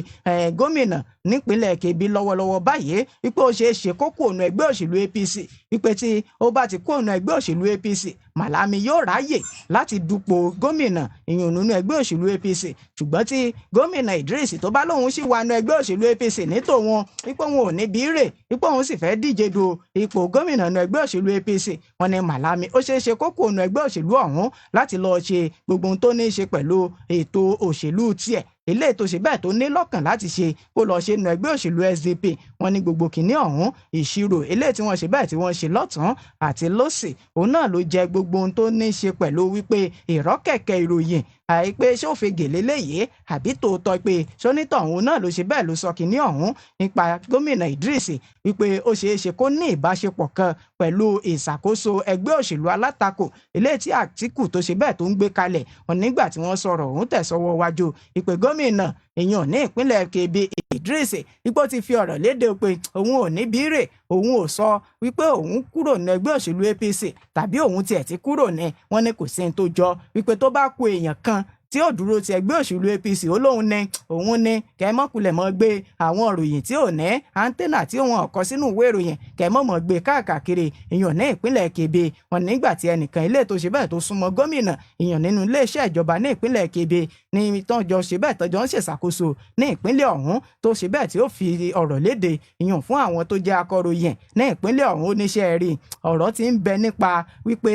gómìnà nípínlẹ̀ Kebbi lọ́wọ́lọ́wọ́ báyìí, wípé ó ṣeé ṣe kó kúrò nínú ẹgbẹ́ òṣèlú APC, wípé tí ó bá ti kúrò nínú ẹgbẹ́ òṣèlú APC, Malami yóò ráyè láti dupò gómìnà ìyún nínú ẹgbẹ́ òṣèlú APC. Ṣùgbọ́n tí gómìnà Idris tó bá lóun sì wà nínú ẹgbẹ́ òṣèlú APC ní tòun, wípé òun ò ní bí rè, wípé òun sì fẹ́ díje du ipò gómìnà nínú ẹgbẹ́ òṣèlú APC, wọn ní Malami ó ṣeé ṣe kó kúrò nínú ẹgbẹ́ òṣèlú ọ̀hún láti lọ́ọ́ ṣe gbogbo ohun tó ní í ṣe pẹ̀lú ètò òṣèlú tiẹ̀, eléyìí tó ṣe bẹ́ẹ̀ tó ní lọ́kàn láti ṣe, kó lọ́ọ́ ṣe nínú ẹgbẹ́ òṣèlú SDP. Wọ́n ní gbogbo kìíní ọ̀hún, ìṣirò eléyìí tí wọ́n ṣe bẹ́ẹ̀ tí wọ́n ṣe lọ́tún àti lọ́sì, òun náà ló jẹ́ gbogbo ohun tó ní í ṣe pẹ̀lú wípé ìrọ́kẹ̀kẹ̀ ìròyìn àìpé ṣófegè léléyìí àbí tòótọ́, pé sónítọ̀ òun náà ló ṣe bẹ́ẹ̀ ló sọ kínní ọ̀hún nípa gómìnà Idris, wípé ó ṣeé ṣe kó ní ìbáṣepọ̀ kan pẹ̀lú ìṣàkóso ẹgbẹ́ òṣèlú alátakò eléyìí tí Àtíkù tó ṣe bẹ́ẹ̀ tó ń gbé kalẹ̀. Nígbà tí wọ́n sọ̀rọ̀ òun tẹ̀sọ́wọ́ wájú ìpè gómìnà èèyàn ní ìpínlẹ̀ Kebbi Idris, ipò ti fi ọ̀rọ̀ léde pé òun ò ní bírè, òun ò sọ wípé òun kúrò ní ẹgbẹ́ òṣèlú APC tàbí òun tiẹ̀ ti kúrò ní. Wọ́n ní kò sí ní tó jọ, wípé tó bá ku èèyàn kan tí ó dúró ti ẹgbẹ́ òṣèlú APC, ó lóun ní òun ní kẹ́mọ́kulẹ̀ mọ́ gbé àwọn ìròyìn tí ò ní antenna tí wọn kọ sínú ìwé ìròyìn, kẹ́mọ́ mọ́ gbé káàkiri ìyàn ní ìpínlẹ̀ Kebbi. Wọn nígbà tí ẹnìkan ilé tó ṣe bẹ́ẹ̀ tó súnmọ́ gómìnà ìyàn nínú iléeṣẹ́ ìjọba ní ìpínlẹ̀ Kebbi ní tọ́jọ́ ṣe bẹ́ẹ̀ tọ́jọ́ ń ṣèṣàkóso ní ìpínlẹ̀ ọ̀hún tó ṣe bẹ́ẹ̀ tí ó fi ọ̀rọ̀ léde ìyàn fún àwọn tó jẹ́ akọ̀ròyìn ní ìpínlẹ̀ ọ̀hún, oníṣẹ́ rí ọ̀rọ̀ tí ń bẹ nípa wípé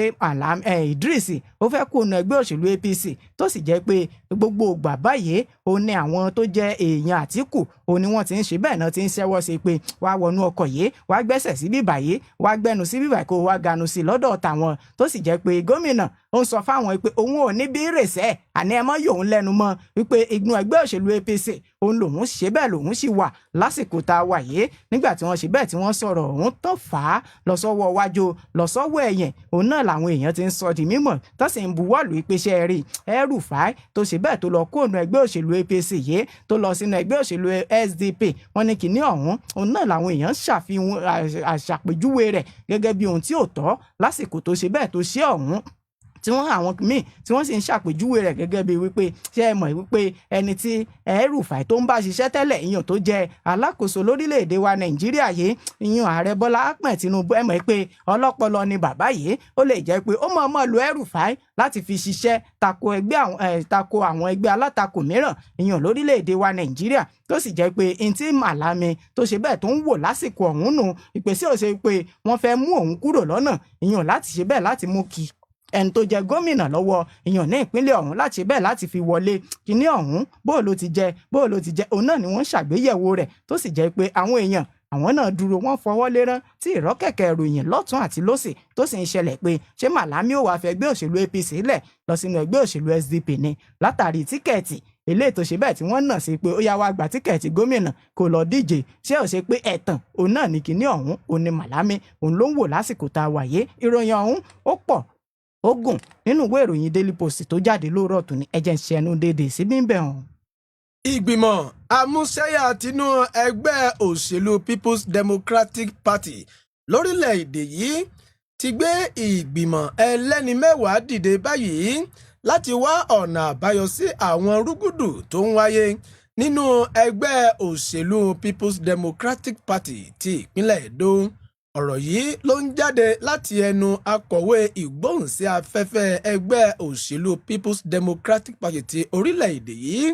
Idris ó fẹ́ kó nu ẹgbẹ́ òṣèlú APC, tó sì jẹ́ pé gbogbo ìgbà báyìí òun ni àwọn tó jẹ́ èèyàn Àtíkù òun ni wọ́n ti ń ṣe bẹ́ẹ̀ náà ti ń ṣẹ́wọ́ sí pé wàá wọnú ọkọ̀ yìí, wàá gbẹ́sẹ̀ sí bíbà yìí, wàá gbẹ́nu sí bíbà, kó wàá ganu sí lọ́dọ̀ tàwọn, tó sì jẹ́ pé gómìnà ó ń sọ fáwọn pé òun ò ní bí rèsẹ́, àní ẹ mọ́ yòun lẹ́nu mọ́, wípé igun ẹgbẹ́ òṣèlú APC òun lòun ṣe bẹ́ẹ̀ lòun sì wà lásìkò tá a wà yìí. Nígbà tí wọ́n ṣe bẹ́ẹ̀ tí wọ́n sọ̀rọ̀ òun tán fà á lọ sọ́wọ́ wájú, lọ sọ́wọ́ ẹ̀yìn, òun náà làwọn èèyàn ti ń sọ di mímọ̀ tó sì ń buwọ́lù ìpèsè rí El-Rufai tó ṣe bẹ́ẹ̀ tó lọ kóònù ẹgbẹ́ òṣèlú APC yìí tó lọ sínú ẹgbẹ́ òṣèlú SDP. Wọ́n ní kìíní ọ̀hún, òun náà làwọn èèyàn ṣàfihàn àṣàpèjúwe rẹ̀ gẹ́gẹ́ bí ohun tí ò tọ́ lásìkò tó ṣe bẹ́ẹ̀ tó ṣe ọ̀hún, tí wọ́n àwọn míì tí wọ́n sì ń ṣàpèjúwe rẹ̀ gẹ́gẹ́ bíi wípé ṣé ẹ mọ̀ wípé ẹni tí El-Rufai tó ń bá ṣiṣẹ́ tẹ́lẹ̀, ìyàn tó jẹ́ alákòóso lórílẹ̀‐èdè wa Nàìjíríà yìí, ìyàn ààrẹ Bọ́lá Ahmed Tinubu, ẹ mọ̀ pé ọlọ́pọlọ ni bàbá yìí, ó lè jẹ́ pé ó mọ̀ọ́mọ̀ lo El-Rufai láti fi ṣiṣẹ́ tako ẹgbẹ́ àwọn ẹ̀ tako àwọn ẹgbẹ́ alátakò mìíràn ìyàn lórílẹ̀‐èdè wa Nàìjíríà, tó sì jẹ́ pé ntí Màlámi tó ṣe bẹ́ẹ̀ tó ń wò lásìkò ọ̀hún nù ìpèsè ò ṣe pé wọ́n fẹ́ mú òun kúrò lọ́nà ìyàn láti ṣe bẹ́ẹ̀ láti mú kí ẹni tó jẹ gómìnà lọ́wọ́ ìyàn ní ìpínlẹ̀ ọ̀hún láti ṣe bẹ́ẹ̀ láti fi wọlé kíní ọ̀hún. Bó ló ti jẹ, bó ló ti jẹ, òun náà ni wọ́n ń ṣàgbéyẹ̀wò rẹ̀, tó sì jẹ́ pé àwọn èèyàn àwọn náà dúró, wọ́n fọwọ́ lérán tí ìrọ́kẹ̀kẹ̀ ìròyìn lọ́tún àti lọ́sì tó sì ń ṣẹlẹ̀ pé ṣé Màlámí ò wá fẹ́ ẹgbẹ́ òṣèlú APC lẹ̀ lọ sínú ẹgbẹ́ òṣèlú SDP ni, látàrí ticket eléyìí tó ṣe bẹ́ẹ̀ tí wọ́n nà sí pé ó yá, wá gba ticket gómìnà kó lọ díje. Ṣé ò ṣe pé ẹ̀tàn òun náà ní kinní ọ̀hún, òun ni Màlámí òun ló ń wò lásìkò tá a wà yé? Ìròyìn ọ̀hún ó pọ̀, ó gùn nínú ìwé ìròyìn Daily Post tó jáde lóòrọ̀ tòní. Ẹ̀jẹ̀ ń ṣẹnu déédéé síbí ń bẹ̀ hàn. Ìgbìmọ̀ amúṣẹ́yà tinú ẹgbẹ́ òṣèlú People's Democratic Party lórílẹ̀‐èdè yìí ti gbé ìgbìmọ̀ ẹlẹ́ni 10 dìde báyìí láti wá ọ̀nà àbáyọ sí àwọn rúgúdù tó ń wáyé nínú ẹgbẹ́ òṣèlú People's Democratic Party ti ìpínlẹ̀ Èdó. Ọ̀rọ̀ yìí ló ń jáde láti ẹnu akọ̀wé ìgbóhùnsí afẹ́fẹ́ ẹgbẹ́ òṣèlú People's Democratic Party ti orílẹ̀-èdè yìí,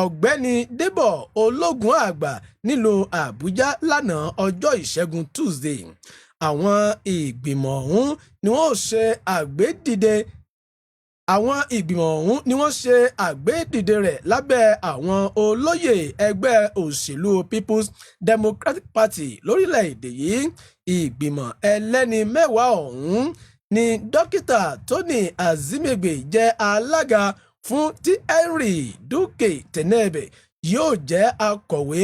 Ọ̀gbẹ́ni Débọ̀ Ológun Àgbà, nílùú Àbújá lánàá ọjọ́ Ìṣẹ́gun Tuesday. Àwọn ìgbìmọ̀ ọ̀hún ni wọ́n ṣe àgbédìde. Àwọn ìgbìmọ̀ ọ̀hún ni wọ́n ṣe àgbédìde rẹ̀ lábẹ́ àwọn olóyè ẹgbẹ́ òṣèlú People's Democratic Party lórílẹ̀‐èdè yìí. Ìgbìmọ̀ ẹlẹ́ni 10 ọ̀hún ni Dókítà Tony Azimegbe jẹ́ alága fún, tí Henry Duke Tenebe yóò jẹ́ akọ̀wé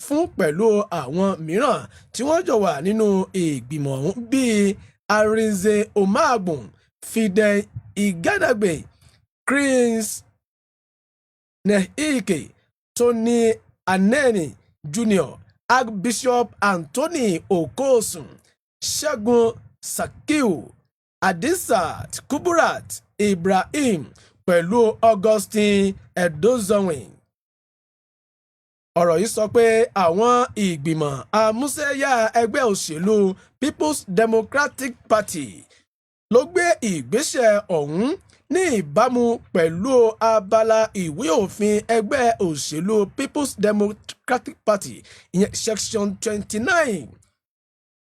fún, pẹ̀lú àwọn mìíràn tí wọ́n jọ wà nínú ìgbìmọ̀ ọ̀hún bíi Arinze Omagbon, Fidel Iganagbe, Chris Nehike, Tony Aneni Jr., Archbishop Anthony Okosun, Ṣẹ́gun Sakiu, Adisat Kuburat Ibrahim pẹ̀lú Augustine Edozowin. Ọ̀rọ̀ yìí sọ pé àwọn ìgbìmọ̀ àmúṣẹ́yà ẹgbẹ́ òṣèlú People's Democratic Party ló gbé ìgbésẹ̀ ọ̀hún ní ìbámu pẹ̀lú abala ìwé òfin ẹgbẹ́ òṣèlú People's Democratic Party, ìyẹn section 29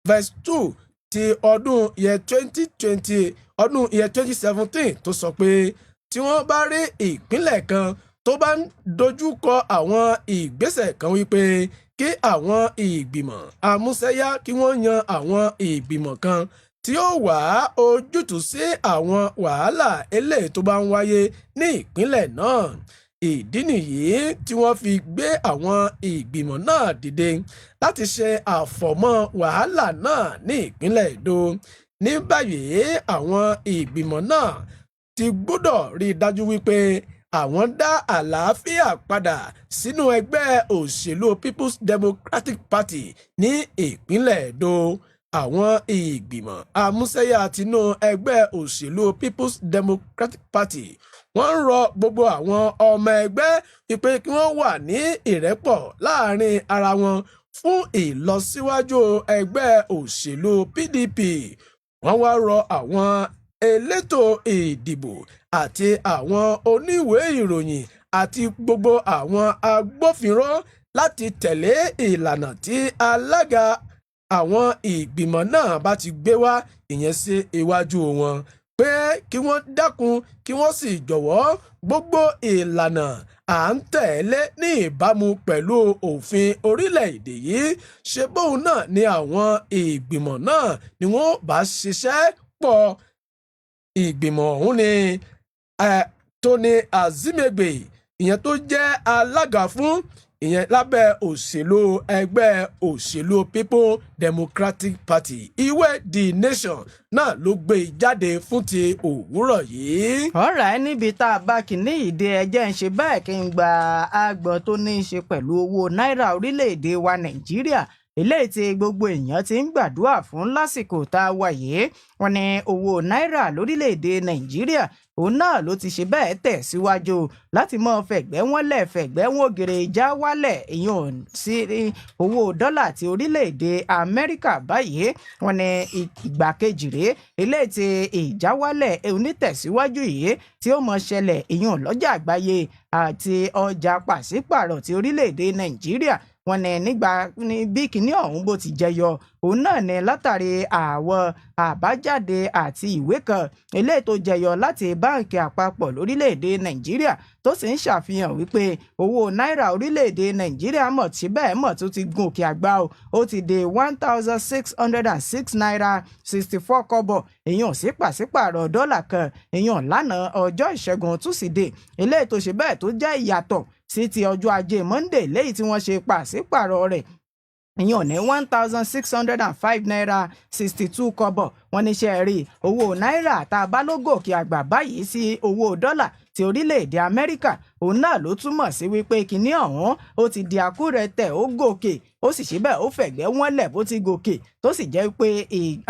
verse 2 ti ọdún year 2020, ọdún year 2017, tó sọ pé tí wọ́n bá rí ìpínlẹ̀ kan tó bá ń dojú kọ àwọn ìgbésẹ̀ kan, wípé kí àwọn ìgbìmọ̀ àmúṣẹ́yá kí wọ́n yan àwọn ìgbìmọ̀ kan tí ó wá ojútùú sí àwọn wàhálà eléyìí tó bá ń wáyé ní ìpínlẹ̀ náà. Ìdí nìyí tí wọ́n fi gbé àwọn ìgbìmọ̀ náà dìde láti ṣe àfọ̀mọ́ wàhálà náà ní ìpínlẹ̀ Èdó. Ní báyìí, àwọn ìgbìmọ̀ náà ti gbọ́dọ̀ rí i dájú wípé àwọn dá àlàáfíà padà sínú ẹgbẹ́ òṣèlú People's Democratic Party ní ìpínlẹ̀ Èdó. Àwọn ìgbìmọ̀ àmúṣẹ́yà tinú ẹgbẹ́ òṣèlú People's Democratic Party, wọ́n ń rọ gbogbo àwọn ọmọ ẹgbẹ́ wípé kí wọ́n wà ní ìrẹ́pọ̀ láàrin ara wọn fún ìlọsíwájú ẹgbẹ́ òṣèlú PDP. Wọ́n wá rọ àwọn elétò ìdìbò àti àwọn oníwèé ìròyìn àti gbogbo àwọn agbófinró láti tẹ̀lé ìlànà tí alága àwọn ìgbìmọ̀ náà bá ti gbé wá, ìyẹn sí iwájú wọn, pé kí wọ́n dákun, kí wọ́n sì jọ̀wọ́, gbogbo ìlànà à ń tẹ̀lé ní ìbámu pẹ̀lú òfin orílẹ̀-èdè yìí ṣe bóun náà ni àwọn ìgbìmọ̀ náà ni wọ́n bá ṣiṣẹ́ pọ̀. Ìgbìmọ̀ ọ̀hún ni Tony Azimegbe, ìyẹn tó jẹ́ alága fún, ìyẹn lábẹ́ òṣèlú ẹgbẹ́ òṣèlú People Democratic Party. Ìwé The Nation náà ló gbé jáde fún ti òwúrọ̀ yìí. Ọ̀rá níbi tá a bá kìíní ìdè ẹjẹ́ ń ṣe báyìí, kí n gba àgbọ̀n tó ní í ṣe pẹ̀lú owó náírà orílẹ̀-èdè wa Nàìjíríà, eléyìí tí gbogbo èèyàn ti ń gbàdúrà fún lásìkò tá a wà yìí. Wọ́n ní owó náírà lórílẹ̀-èdè Nàìjíríà, òun náà ló ti ṣe bẹ́ẹ̀ tẹ̀ síwájú láti mọ́ fẹ̀gbẹ́ wọn lẹ̀, fẹ̀gbẹ́ wọn ògèrè já wálẹ̀, ìyẹn sí owó dọ́là ti orílẹ̀-èdè Amẹ́ríkà báyìí. Wọ́n ní ìgbà kejì rèé eléyìí tí ìjáwálẹ̀ onítẹ̀síwájú yìí tí ó mọ̀ ṣẹlẹ̀, ìyẹn lọ́jà àgbáyé àti ọjà pàṣípàrọ̀ ti orílẹ̀-èdè Nàìjíríà. Wọ́n ní nígbà ní bí kinní ọ̀hún bó ti jẹyọ, òun náà ní látàrí àwọn àbájáde àti ìwé kan eléyìí tó jẹyọ láti Báǹkì Àpapọ̀ lórílẹ̀‐èdè Nàìjíríà, tó sì ń ṣàfihàn wípé owó náírà orílẹ̀‐èdè Nàìjíríà mọ̀ tí bẹ́ẹ̀ mọ̀ tó ti gùn òkè àgbà o. Ó ti di 1,606 naira 64 kọ́bọ̀, èèyàn sí pàṣípààrọ̀ dọ́là kan, èèyàn lánàá ọjọ́ Ìṣẹ́gun Túsídẹ̀ẹ́, eléyìí tó ṣe bẹ́ẹ̀ tó jẹ́ ìyàtọ̀ sí ti ọjọ́ Ajé Monday léyìí tí wọ́n ṣe pàṣípààrọ̀ rẹ̀, ìyẹn ní 1,605 naira 62 kọ́bọ̀. Wọ́n ní ṣe rí owó náírà tá a bá ló gòkè àgbà báyìí sí owó dọ́là ti orílẹ̀-èdè Amẹ́ríkà, òun náà ló túmọ̀ sí wípé kinní ọ̀hún ó ti di àkúrẹ̀tẹ̀, ó gòkè, ó sì ṣe bẹ́ẹ̀ ó fẹ̀gbẹ́ wọ́n lẹ̀ bó ti gòkè, tó sì jẹ́ pé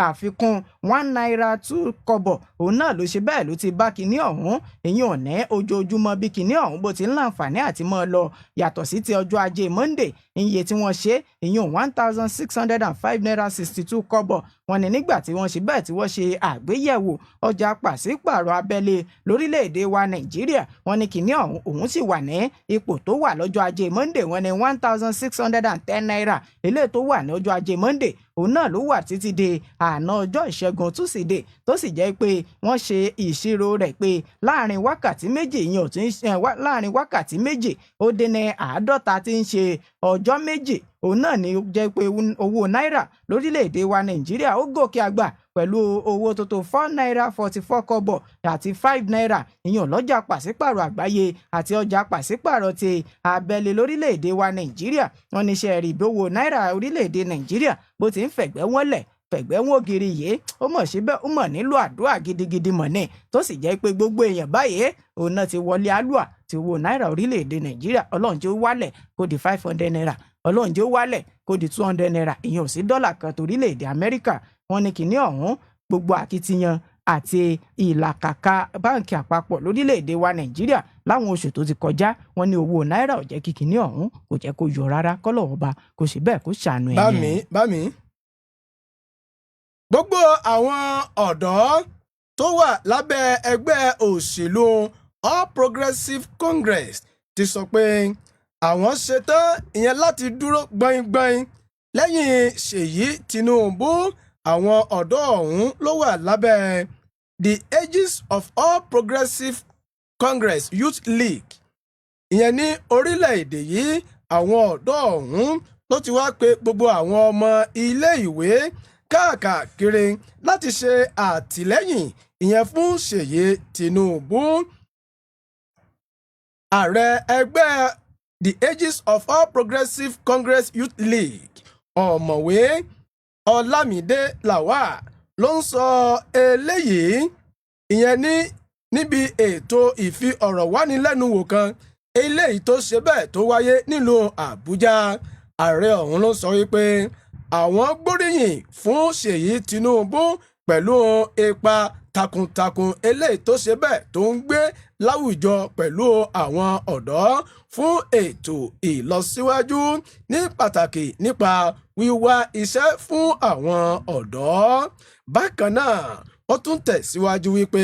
àfikún 1 naira 2 kọ́bọ̀ òun náà ló ṣe bẹ́ẹ̀ ló ti bá kinní ọ̀hún, ìyẹn ò ní ojoojúmọ́ bí kinní ọ̀hún bó ti ń láǹfààní àti mọ́ ọ lọ, yàtọ̀ sí ti ọjọ́ Ajé Monday iye tí wọ́n ṣe, ìyẹn 1,605 naira 62 kọ́bọ̀. Wọ́n ní nígbà tí wọ́n ṣe bẹ́ẹ̀ tí wọ́n ṣe àgbéyẹ̀wò ọjà pàṣípààrọ̀ abẹ́lé lórílẹ̀‐èdè wa Nàìjíríà, wọ́n ní kìíní ọ̀hún òun sì wà ní ipò tó wà lọ́jọ́ Ajé Monday. Wọ́n ní ₦1,610 eléyìí tó wà ní ọjọ́ Ajé Monday, òun náà ló wà títí di àná ọjọ́ Ìṣẹ́gun Túsídẹ̀ẹ́, tó sì jẹ́ pé wọ́n ṣe ìṣirò rẹ̀ pé láàrin wákàtí 2, ìyẹn ò tí ń ṣe láàrin wákàtí 2 ó dín ní 50 tí ń ṣe ọjọ́ 2, òun náà ni ó jẹ́ pé owó náírà lórílẹ̀‐èdè wa Nàìjíríà ó gòkè àgbà pẹ̀lú owó tó tó ₦4.44 àti ₦5, ìyẹn lọ́jà pàṣípàrọ̀ àgbáyé àti ọjà pàṣípàrọ̀ ti abẹ́lé lórílẹ̀‐èdè wa Nàìjíríà. Wọ́n ní ṣe rí ìbówó náírà orílẹ̀‐èdè Nàìjíríà bó ti ń fẹ̀gbẹ́ wọ́nlẹ̀ fẹ̀gbẹ́ wọn ògiri yìí, ó mọ̀ síbẹ̀, ó mọ̀ nílò àdúrà gidigidi mọ̀ ní, tó sì jẹ́ pé gbogbo èèyàn báyìí òun náà ti wọlé àlùà ti wo náírà orílẹ̀-èdè Nàìjíríà. Ọlọ́run tí ó wálẹ̀ kó di ₦500, Ọlọ́run tí ó wálẹ̀ kó di ₦200, ìyẹn ò sí dọ́là kan torílẹ̀-èdè Amẹ́ríkà. Wọ́n ní kinní ọ̀hún, gbogbo akitiyan àti ìlàkàkà báǹkì àpapọ̀ lórílẹ̀‐èdè wa Nàìjíríà láwọn oṣù tó ti kọjá, wọ́n ní owó náírà ò jẹ́ kí kinní ọ̀hún kò jẹ́ kó yọ rárá. Kọ́lọ̀ ọba kò sì bẹ́ẹ̀ kó ṣàánú ẹ̀. Bá mi bá mi. Gbogbo àwọn ọ̀dọ́ tó wà lábẹ́ ẹgbẹ́ òṣèlú All Progressives Congress ti sọ pé àwọn ṣetán ìyẹn láti dúró gbọ̀ngbọ̀n lẹ́yìn Ṣèyí Tinubu. Àwọn ọ̀dọ́ ọ̀hún ló wà lábẹ́ The Aegis of All Progressives Congress Youth League, ìyẹn ní orílẹ̀-èdè yìí. Àwọn ọ̀dọ́ ọ̀hún ló ti wá pé gbogbo àwọn ọmọ ilé-ìwé káàkiri láti ṣe àtìlẹ́yìn ìyẹn fún Ṣèyí Tinubu. Ààrẹ ẹgbẹ́ The Aegis of All Progressives Congress Youth League, Ọ̀mọ̀wé Ọlámídé Lawal, ló ń sọ eléyìí ìyẹn níbi ètò ìfi ọ̀rọ̀ wánilẹ́nuwò kan eléyìí tó ṣe bẹ́ẹ̀ tó wáyé nílùú Àbújá. Ààrẹ ọ̀hún ló sọ wípé àwọn gbóríyìn fún Ṣèyí Tinubu pẹ̀lú ipa takuntakun eléyìí tó ṣe bẹ́ẹ̀ tó ń gbé láwùjọ pẹ̀lú àwọn ọ̀dọ́ fún ètò ìlọsíwájú, ní pàtàkì nípa wíwá iṣẹ́ fún àwọn ọ̀dọ́. Bákan náà, ó tún tẹ̀síwájú wípé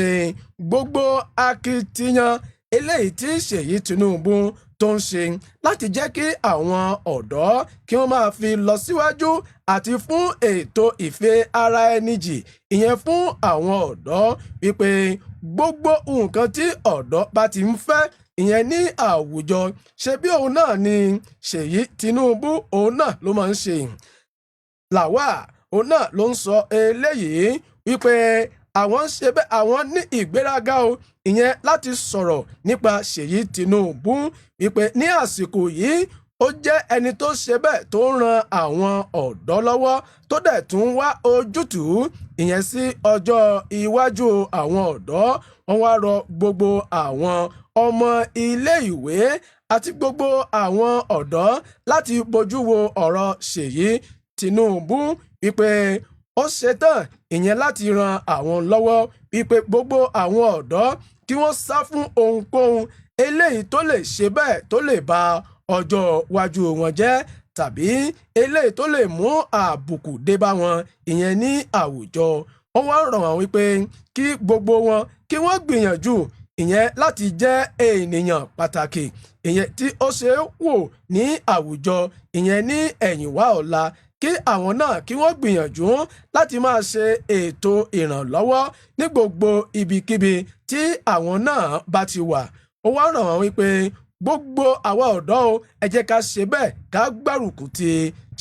gbogbo akitiyan eléyìí tí Ṣèyí Tinubu tó ń ṣe láti jẹ́ kí àwọn ọ̀dọ́ kí wọ́n máa fi lọ síwájú àti fún ètò ìfẹ́ ara ẹni jì ìyẹn fún àwọn ọ̀dọ́, wípé gbogbo nǹkan tí ọ̀dọ́ bá ti ń fẹ́ ìyẹn ní àwùjọ, ṣe bí òun náà ni Ṣèyí Tinubu òun náà ló máa ń ṣe. Lawal òun náà ló ń sọ eléyìí wípé àwọn ń ṣe bẹ́ẹ̀, àwọn ní ìgbéraga o, ìyẹn láti sọ̀rọ̀ nípa Ṣèyí Tinubu, wípé ní àsìkò yìí ó jẹ́ ẹni tó ṣe bẹ́ẹ̀ tó ń ran àwọn ọ̀dọ́ lọ́wọ́, tó dẹ̀ tún wá ojútùú ìyẹn sí ọjọ́ iwájú àwọn ọ̀dọ́. Wọ́n wá rọ gbogbo àwọn ọmọ ilé ìwé àti gbogbo àwọn ọ̀dọ́ láti bójú wo ọ̀rọ̀ Ṣèyí Tinubu, wípé ó ṣetán ìyẹn láti ran àwọn lọ́wọ́, wípé gbogbo àwọn ọ̀dọ́ kí wọ́n sá fún ohunkóhun eléyìí tó lè ṣe bẹ́ẹ̀ tó lè ba ọjọ́ iwájú wọn jẹ́ tàbí eléyìí tó lè mú àbùkù dé bá wọn ìyẹn ní àwùjọ. Wọ́n wá rọ̀ wọ́n wípé kí gbogbo wọn kí wọ́n gbìyànjú ìyẹn láti jẹ́ ènìyàn pàtàkì ìyẹn tí ó ṣe é wò ní àwùjọ ìyẹn ní ẹ̀yìnwá ọ̀la, kí àwọn náà kí wọ́n gbìyànjú láti máa ṣe ètò ìrànlọ́wọ́ ní gbogbo ibikíbi tí àwọn náà bá ti wà. Ó wá ràn wọ́n wípé gbogbo àwa ọ̀dọ́ o, ẹ jẹ́ ká ṣe bẹ́ẹ̀ ká gbárùkù ti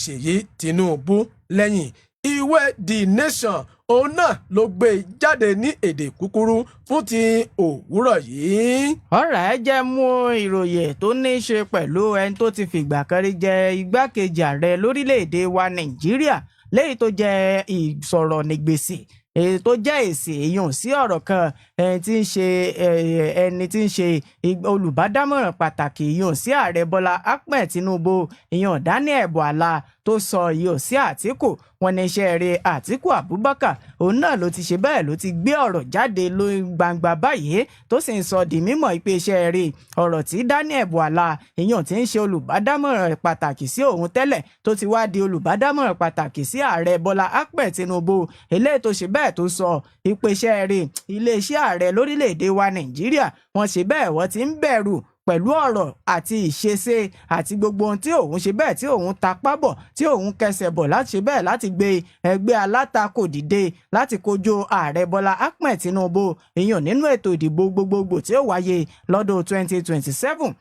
Ṣèyí Tinubu lẹ́yìn. Ìwé The Nation òun náà ló gbé jáde ní èdè kúkúrú fún ti òwúrọ̀ yìí. Ọ̀rọ̀ ẹ jẹ́ mú ìròyìn tó ní í ṣe pẹ̀lú ẹni tó ti fìgbà kan rí jẹ́ igbákejì ààrẹ lórílẹ̀‐èdè wa Nàìjíríà, léyìí tó jẹ́ ìsọ̀rọ̀ nígbèsè, èyí tó jẹ́ èsì èèyàn sí ọ̀rọ̀ kan. Ẹni tí ń ṣe ẹni tí ń ṣe olùbádámọ̀ràn pàtàkì ìyọ̀n sí ààrẹ Bọ́lá Ahmed Tinubu, ìyọ̀n Daniel Bwala, tó sọ ìyọ̀n sí Àtíkù, wọn ní iṣẹ́ rẹ̀ Àtíkù Abubakar, òun náà ló ti ṣe bẹ́ẹ̀, ló ti gbé ọ̀rọ̀ jáde lórí gbangba báyìí, tó sì ń sọ di mímọ̀ pé iṣẹ́ rẹ̀ ọ̀rọ̀ tí Daniel Bwala, ìyọ̀n tí ń ṣe olùbádámọ̀ràn pàtàkì sí òun tẹ́lẹ̀, tó ti wá di olùbádámọ̀ràn pàtàkì sí ààrẹ Bọ́lá Ahmed Tinubu, eléyìí tó ṣe bẹ́ẹ̀ tó sọ ìpèsè rẹ̀ iléeṣẹ́ ààrẹ lórílẹ̀‐èdè wa Nàìjíríà, wọ́n ṣe bẹ́ẹ̀, wọ́n ti ń bẹ̀rù pẹ̀lú ọ̀rọ̀ àti ìṣesé àti gbogbo ohun tí òun ṣe bẹ́ẹ̀ tí òun tapá bọ̀, tí òun kẹsẹ̀ bọ̀ láti ṣe bẹ́ẹ̀ láti gbé ẹgbẹ́ alátakò dìde láti kojú ààrẹ Bọ́lá Ahmed Tinubu, ìyàn nínú ètò ìdìbò gbogbogbò tí ó wáyé lọ́dún 2027.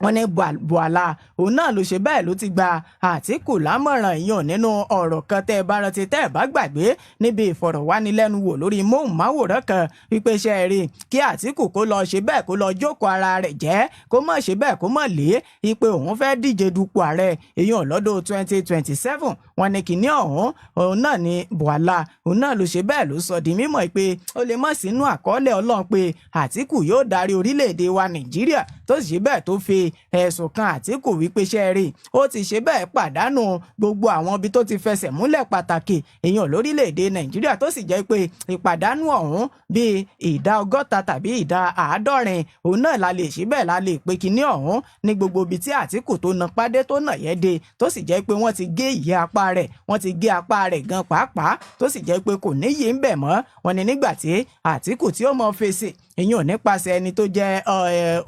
Wọ́n ní Bwala, òun náà ló ṣe bẹ́ẹ̀ ló ti gba Àtíkù lámọ̀ràn, ìyàn nínú ọ̀rọ̀ kan tẹ́ ẹ bá rántí, tẹ́ ẹ bá gbàgbé, níbi ìfọ̀rọ̀wánilẹ́nuwò lórí móhùnmáwòrán kan, wípé ṣe rí kí Àtíkù kó lọ ṣe bẹ́ẹ̀ kó lọ jókòó ara rẹ̀ jẹ́, kó mọ̀ ṣe bẹ́ẹ̀ kó mọ̀ lé ipe òun fẹ́ díje dupò ààrẹ, ìyàn lọ́dún 2027. Wọ́n ní kìíní ọ̀hún, òun náà ní Bwala, òun náà ló ṣe bẹ́ẹ̀ ló sọ di mímọ̀ pé ó lè mọ̀ sínú àkọọ́lẹ̀ Ọlọ́run pé Àtíkù yóò darí orílẹ̀-èdè wa Nàìjíríà, tó sì ṣe bẹ́ẹ̀ tó fi ẹ̀sùn kan Àtíkù wípé ṣe rí, ó ti ṣe bẹ́ẹ̀ pàdánù gbogbo àwọn ibi tó ti fẹsẹ̀ múlẹ̀ pàtàkì, èèyàn lórílẹ̀‐èdè Nàìjíríà, tó sì jẹ́ pé ìpàdánù ọ̀hún bíi 60% tàbí 70%, òun náà la lè ṣe bẹ́ẹ̀ la lè pé kinní ọ̀hún ní gbogbo ibi tí Àtíkù tó na pàdé tó nà yẹ́ dé, tó sì jẹ́ pé wọ́n ti gé ìyẹ́ apá rẹ̀, wọ́n ti gé apá rẹ̀ gan pàápàá, tó sì jẹ́ pé kò níyì ń bẹ̀ mọ́. Wọn ni nígbà tí Àtíkù tí ó mọ fèsì, ìyún nípasẹ̀ ẹni tó jẹ́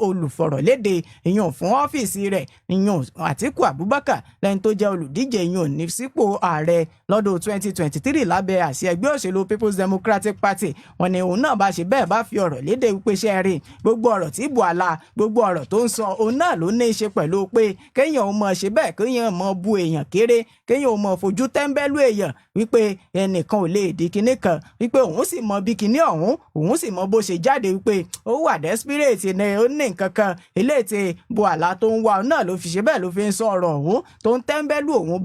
olùfọ̀rọ̀lédè ìyún fún ọ́fíìsì rẹ̀, ìyún Àtíkù Abubakar, lẹ́ni tó jẹ́ olùdíje ìyún ní sípò ààrẹ lọ́dún 2023 lábẹ́ àsíá ẹgbẹ́ òṣèlú People's Democratic Party, wọ́n ní òun náà bá ṣe bẹ́ẹ̀ bá fi ọ̀rọ̀ léde wípé ṣe rí gbogbo ọ̀rọ̀ tí Bwala, gbogbo ọ̀rọ̀ tó ń sọ, òun náà ló ní í ṣe pẹ̀lú pé kéèyàn ó mọ̀ ṣe bẹ́ẹ̀ kéèyàn mọ̀ bu èèyàn kéré, kéèyàn ó mọ̀ fojú tẹ́ńbẹ́lú èèyàn, wípé ẹnìkan ò lè di kinní kan, wípé òun sì mọ bí kinní ọ̀hún, òun sì mọ bó ṣe jáde, wípé ó wà desperate ní, ó ní nǹkan kan eléyìí tí Bwala tó ń wá náà ló fi ṣe bẹ́ẹ̀ ló fi ń sọ̀rọ̀ ọ̀hún, tó ń tẹ́ńbẹ́lú òun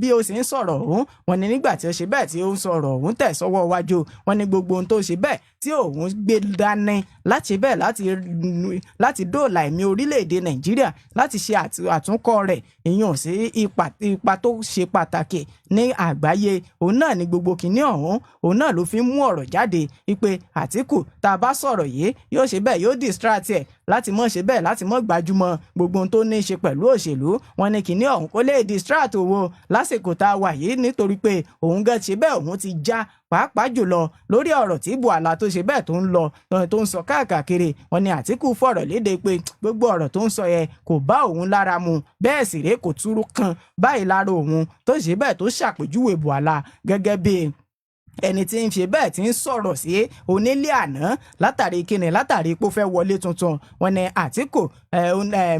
bí ó sì ń sọ̀rọ̀ ọ̀hún. Wọ́n ní nígbà tí ó ṣe bẹ́ẹ̀ tí ó ń sọ̀rọ̀ ọ̀hún tẹ̀ sọ́wọ́ wájú, wọ́n ní gbogbo ohun tó ṣe bẹ́ẹ̀ tí òun gbé dání láti bẹ́ẹ̀ láti dóòlà ẹ̀mí orílẹ̀-èdè Nàìjíríà, láti ṣe àtúnkọ́ rẹ̀, ìyẹn sí ipa tó ṣe pàtàkì ní àgbáyé, òun náà ní gbogbo kinní ọ̀hún, òun náà ló fi ń mú ọ̀rọ̀ jáde wípé Àtíkù tá a bá sọ̀rọ̀ yìí, yóò ṣe bẹ́ẹ̀ yóò distract ẹ̀ láti mọ̀ ṣe bẹ́ẹ̀ láti mọ̀ gbajúmọ̀ gbogbo ohun tó ní í ṣe pẹ̀lú òṣèlú. Wọn ní kinní ọ̀hún kó lè distract owó lásìkò tá a wà yìí, nítorí pé òun gan ṣe bẹ́ẹ̀ òun ti já, pàápàá jùlọ lórí ọ̀rọ̀ tí Bwala tó ṣe bẹ́ẹ̀ tó ń lọ, tó ń sọ káàkiri. Wọn ní Àtíkù fọ̀rọ̀ léde pé gbogbo ọ̀rọ̀ tó ń sọ yẹn kò bá òun lára mu, bẹ́ẹ̀ sì rèé, kò túrú kan báyìí lára òun, tó ṣe bẹ́ẹ̀ tó ṣàpèjúwe Bwala gẹ́gẹ́ bíi ẹni tí ń ṣe bẹ́ẹ̀ tí ń sọ̀rọ̀ sí onílé àná, látàrí kíni? Látàrí pé ó fẹ́ wọlé tuntun. Wọn ní Àtíkù,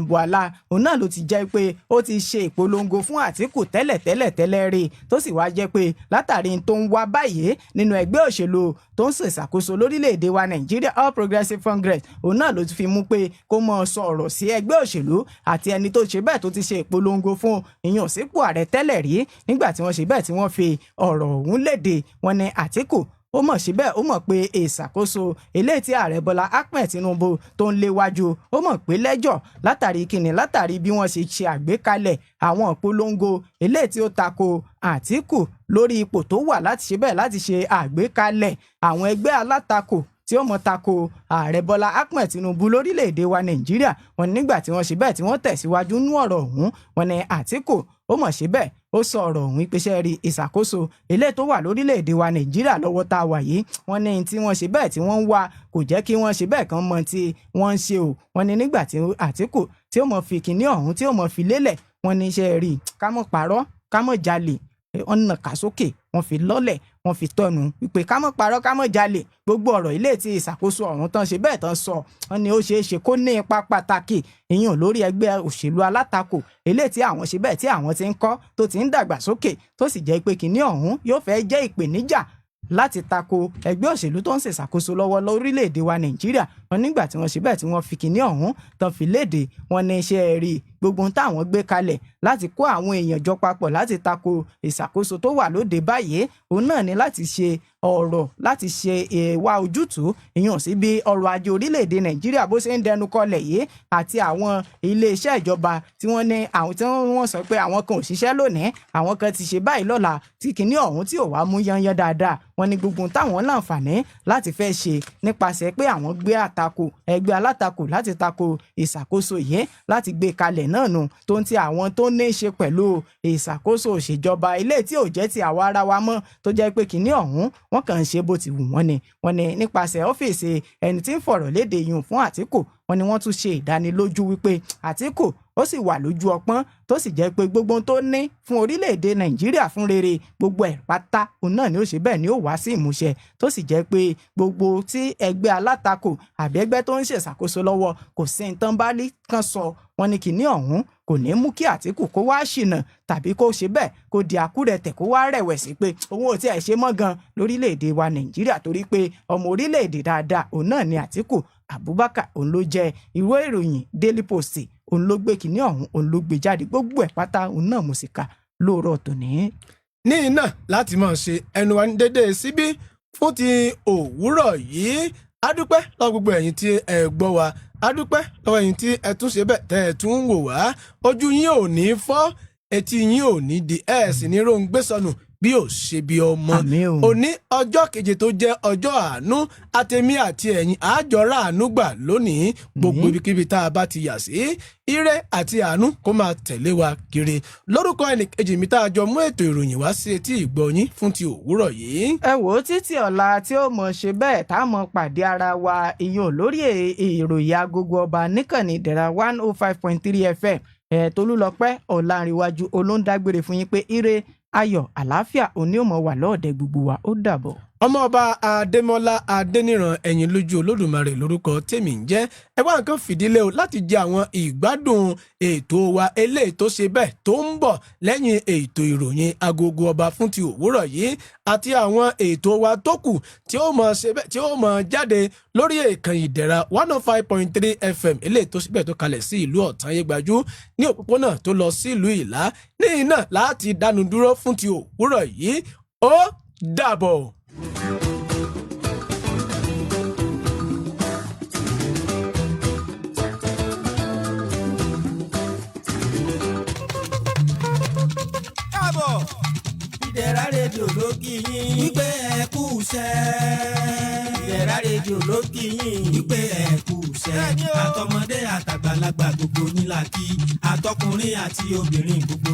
Bwala, òun náà ló ti jẹ́ pé ó ti ṣe ìpolongo fún Àtíkù tẹ́lẹ̀ tẹ́lẹ̀ tẹ́lẹ̀ rí, tó sì wá jẹ́ pé látàrí tó ń wá báyìí nínú ẹgbẹ́ òṣèlú tó ń ṣèṣàkóso lórílẹ̀‐èdè wa Nàìjíríà, All Progressives Congress, òun náà ló ti fi mú pé kó mọ sọ̀rọ̀ sí ẹgbẹ́ òṣèlú àti ẹni tó ṣe bẹ́ẹ̀ tó ti ṣe ìpolongo fún ìyàn sípò ààrẹ tẹ́lẹ̀ rí. Nígbà tí wọ́n ṣe bẹ́ẹ̀ tí wọ́n fi ọ̀rọ̀ ọ̀hún léde, wọ́n ní Àtíkù ó mọ̀ síbẹ̀, ó mọ̀ pé ìṣàkóso eléyìí tí ààrẹ Bọ́lá Ahmed Tinubu tó ń léwájú, ó mọ̀ pé lẹ́jọ́, látàrí kíni? Látàrí bí wọ́n ṣe ṣe àgbékalẹ̀ àwọn ìpolongo eléyìí tí ó tako Àtíkù lórí ipò tó wà, láti ṣe bẹ́ẹ̀ láti ṣe àgbékalẹ̀ àwọn ẹgbẹ́ alátakò tí ó mọ̀ tako ààrẹ Bọ́lá Ahmed Tinubu lórílẹ̀‐èdè wa Nàìjíríà. Wọn nígbà tí wọ́n ṣe bẹ́ẹ̀ tí wọ́n tẹ̀síwájú nú ọ̀rọ̀ ọ̀hún, wọn ní Àtíkù ó mọ̀ ṣe bẹ́ẹ̀ ó sọ ọ̀rọ̀ ọ̀hún ìpèsè rí ìṣàkóso eléyìí tó wà lórílẹ̀‐èdè wa Nàìjíríà lọ́wọ́ tá a wà yìí. Wọ́n ní tí wọ́n ṣe bẹ́ẹ̀ tí wọ́n ń wá kò jẹ́ kí wọ́n ṣe bẹ́ẹ̀ kàn mọ̀ tí wọ́n ń ṣe o. Wọ́n ní nígbà tí Àtíkù tí ó mọ̀ fi kìnní ọ̀hún tí ó mọ̀ fi lélẹ̀, wọ́n ní iṣẹ́ rí, ká mọ̀ parọ́, ká mọ̀ jalè, wọ́n nà ká sókè, wọ́n fi lọ́lẹ̀, wọ́n fi tọ́nu wípé ká mọ̀ parọ́, ká mọ̀ jalè, gbogbo ọ̀rọ̀ ilé tí ìṣàkóso ọ̀hún tán ṣe bẹ́ẹ̀ tán sọ, wọ́n ní ó ṣeé ṣe kó ní ipa pàtàkì ìyún lórí ẹgbẹ́ òṣèlú alátakò eléyìí tí àwọn ṣe bẹ́ẹ̀ tí àwọn ti ń kọ́, tó ti ń dàgbà sókè, tó sì jẹ́ pé kìnní ọ̀hún yóò fẹ́ jẹ́ ìpèníjà láti tako ẹgbẹ́ òṣèlú tó ń ṣèṣàkóso lọ́wọ́ lórílẹ̀‐èdè wa Nàìjíríà. Wọ́n ní nígbà tí wọ́n ṣe bẹ́ẹ̀ tí wọ́n tẹ̀síwájú nú ọ̀rọ̀ ọ̀hún, wọ́n ní Wọn nígbà tí wọ́n ṣe bẹ́ẹ̀ tí wọ́n fi kinní ọ̀hún tán fi léde, wọ́n ní iṣẹ́ rí gbogbo ohun táwọn gbé kalẹ̀ láti kó àwọn èèyàn jọ papọ̀ láti tako ìṣàkóso tó wà lóde báyìí, òun náà ni láti ṣe ọ̀rọ̀ láti ṣe ìwà ojútùú ìyàn sí bí ọrọ̀ ajé orílẹ̀-èdè Nàìjíríà bó ṣe ń dẹnu kọlẹ̀ yìí, àti àwọn iléeṣẹ́ ìjọba tí wọ́n ní àwọn tí wọ́n sọ pé àwọn kan ò ṣiṣẹ́ lónìí, àwọn kan ti ṣe báyìí lọ́la, tí kinní ọ̀hún tí ò wá mú yányán dáadáa. Wọ́n ní gbogbo táwọn láǹfààní láti fẹ́ ṣe nípasẹ̀ pé àwọn gbé àtakò ẹgbẹ́ alátakò láti tako ìṣàkóso yìí láti gbé kalẹ̀ náà nù, tó ń ti àwọn tó ní í ṣe pẹ̀lú ìṣàkóso òṣèjọba ilé tí ò jẹ́ ti àwa ara wa mọ́, tó jẹ́ pé kinní ọ̀hún wọ́n kàn ń ṣe bó ti wù wọ́n ni. Wọ́n ní nípasẹ̀ ọ́fíìsì ẹni tí ń fọ̀rọ̀ léde yùn fún Àtíkù, wọ́n ní wọ́n tún ṣe ìdánilójú wípé Àtíkù ó sì wà lójú ọpọ́n, tó sì jẹ́ pé gbogbo ohun tó ní fún orílẹ̀-èdè Nàìjíríà fún rere, gbogbo ẹ̀ pátá òun náà ni ó ṣe bẹ́ẹ̀ ni ó wá sí ìmúṣẹ, tó sì jẹ́ pé gbogbo tí ẹgbẹ́ alátakò àbí ẹgbẹ́ tó ń ṣèṣàkóso lọ́wọ́ kò sí ní tán bá lè kàn sọ. Wọ́n ní kinní ọ̀hún kò ní mú kí Àtíkù kó wá ṣìnà tàbí kó ṣe bẹ́ẹ̀ kó di àkúrẹ̀tẹ̀, kó wá rẹ̀wẹ̀sì pé òun ò tiẹ̀ ṣe mọ́ gan lórílẹ̀‐èdè wa Nàìjíríà, torí pé ọmọ orílẹ̀‐èdè dáadáa òun náà ni Àtíkù Abubakar òun ló jẹ́. Ìwé ìròyìn Daily Post òun ló gbé kinní ọ̀hún, òun ló gbé jáde. Gbogbo ẹ̀ pátá òun náà mo sì kà lóòrọ̀ tòní. Ní iná láti máa ṣe ẹnu wa ní dédé síbí fún ti òwúrọ̀ yìí. A dúpẹ́ lọ́wọ́ gbogbo ẹ̀yin tí ẹ gbọ́ wa, a dúpẹ́ lọ́wọ́ ẹ̀yin tí ẹ tún ṣe bẹ́ẹ̀ tẹ́ ẹ tún ń wò wá. Ojú yín ò ní fọ́, etí yín ò ní di, ẹ̀ sì ní róńgbé sọnù bí ò ṣe bí ọmọ. Àmín o. Òní ọjọ́ keje tó jẹ́ ọjọ́ àánú, àtẹ̀mí àti ẹ̀yin àjọra àánú gbà lónìí. Gbogbo ibikíbi tá a bá ti yà sí, ire àti àánú kó máa tẹ̀lé wa kiri. Lórúkọ ẹnìkejì mi tá a jọ mú ètò ìròyìn wá sí etí ìgbọ́ yín fún ti òwúrọ̀ yìí. Ẹ wò ó, títí ọ̀la tí ó mọ̀ ṣe bẹ́ẹ̀ tá a mọ̀ pàdé ara wa ìyún lórí ìròyìn Agogo Ọba níkànnì Ìdẹ̀ra 105.3 FM, ẹ̀ Tolúlọpẹ́ Ọ̀làǹrẹ̀wájú olóńdágbére fún yín pé ire, ayọ̀, àlàáfíà òní ò mọ̀ wà lọ́ọ̀dẹ gbogbo wa. Ó dàbọ̀. Ọmọọba Adémọ́lá Adéníran ẹ̀yìn lójú Olódùmarè lórúkọ tèmi ń jẹ́. Ẹ wá nǹkan fìdílé o láti jẹ àwọn ìgbádùn ètò wa eléyìí tó ṣe bẹ́ẹ̀ tó ń bọ̀ lẹ́yìn ètò ìròyìn Agogo Ọba fún ti òwúrọ̀ yìí, àti àwọn ètò wa tó kù tí ó mọ̀ ṣe bẹ́ẹ̀ tí ó mọ̀ jáde lórí ìkànnì Ìdẹ̀ra 105.3 FM eléyìí tó ṣe bẹ́ẹ̀ tó kalẹ̀ sí ìlú Ọ̀tányégbájú ní òpópónà tó lọ sí ìlú Ìlá. Ní iná láti dánu dúró fún ti òwúrọ̀ yìí. Ó dàbọ̀. Káàbọ̀. Ìdẹ̀ra Rédíò ló kí yín wípé ẹ kú iṣẹ́. Ìdẹ̀ra Rédíò ló kí yín wípé ẹ kú iṣẹ́. Àtọmọdé àtàgbàlagbà gbogbo yín la kí, àtọkùnrin àti obìnrin gbogbo.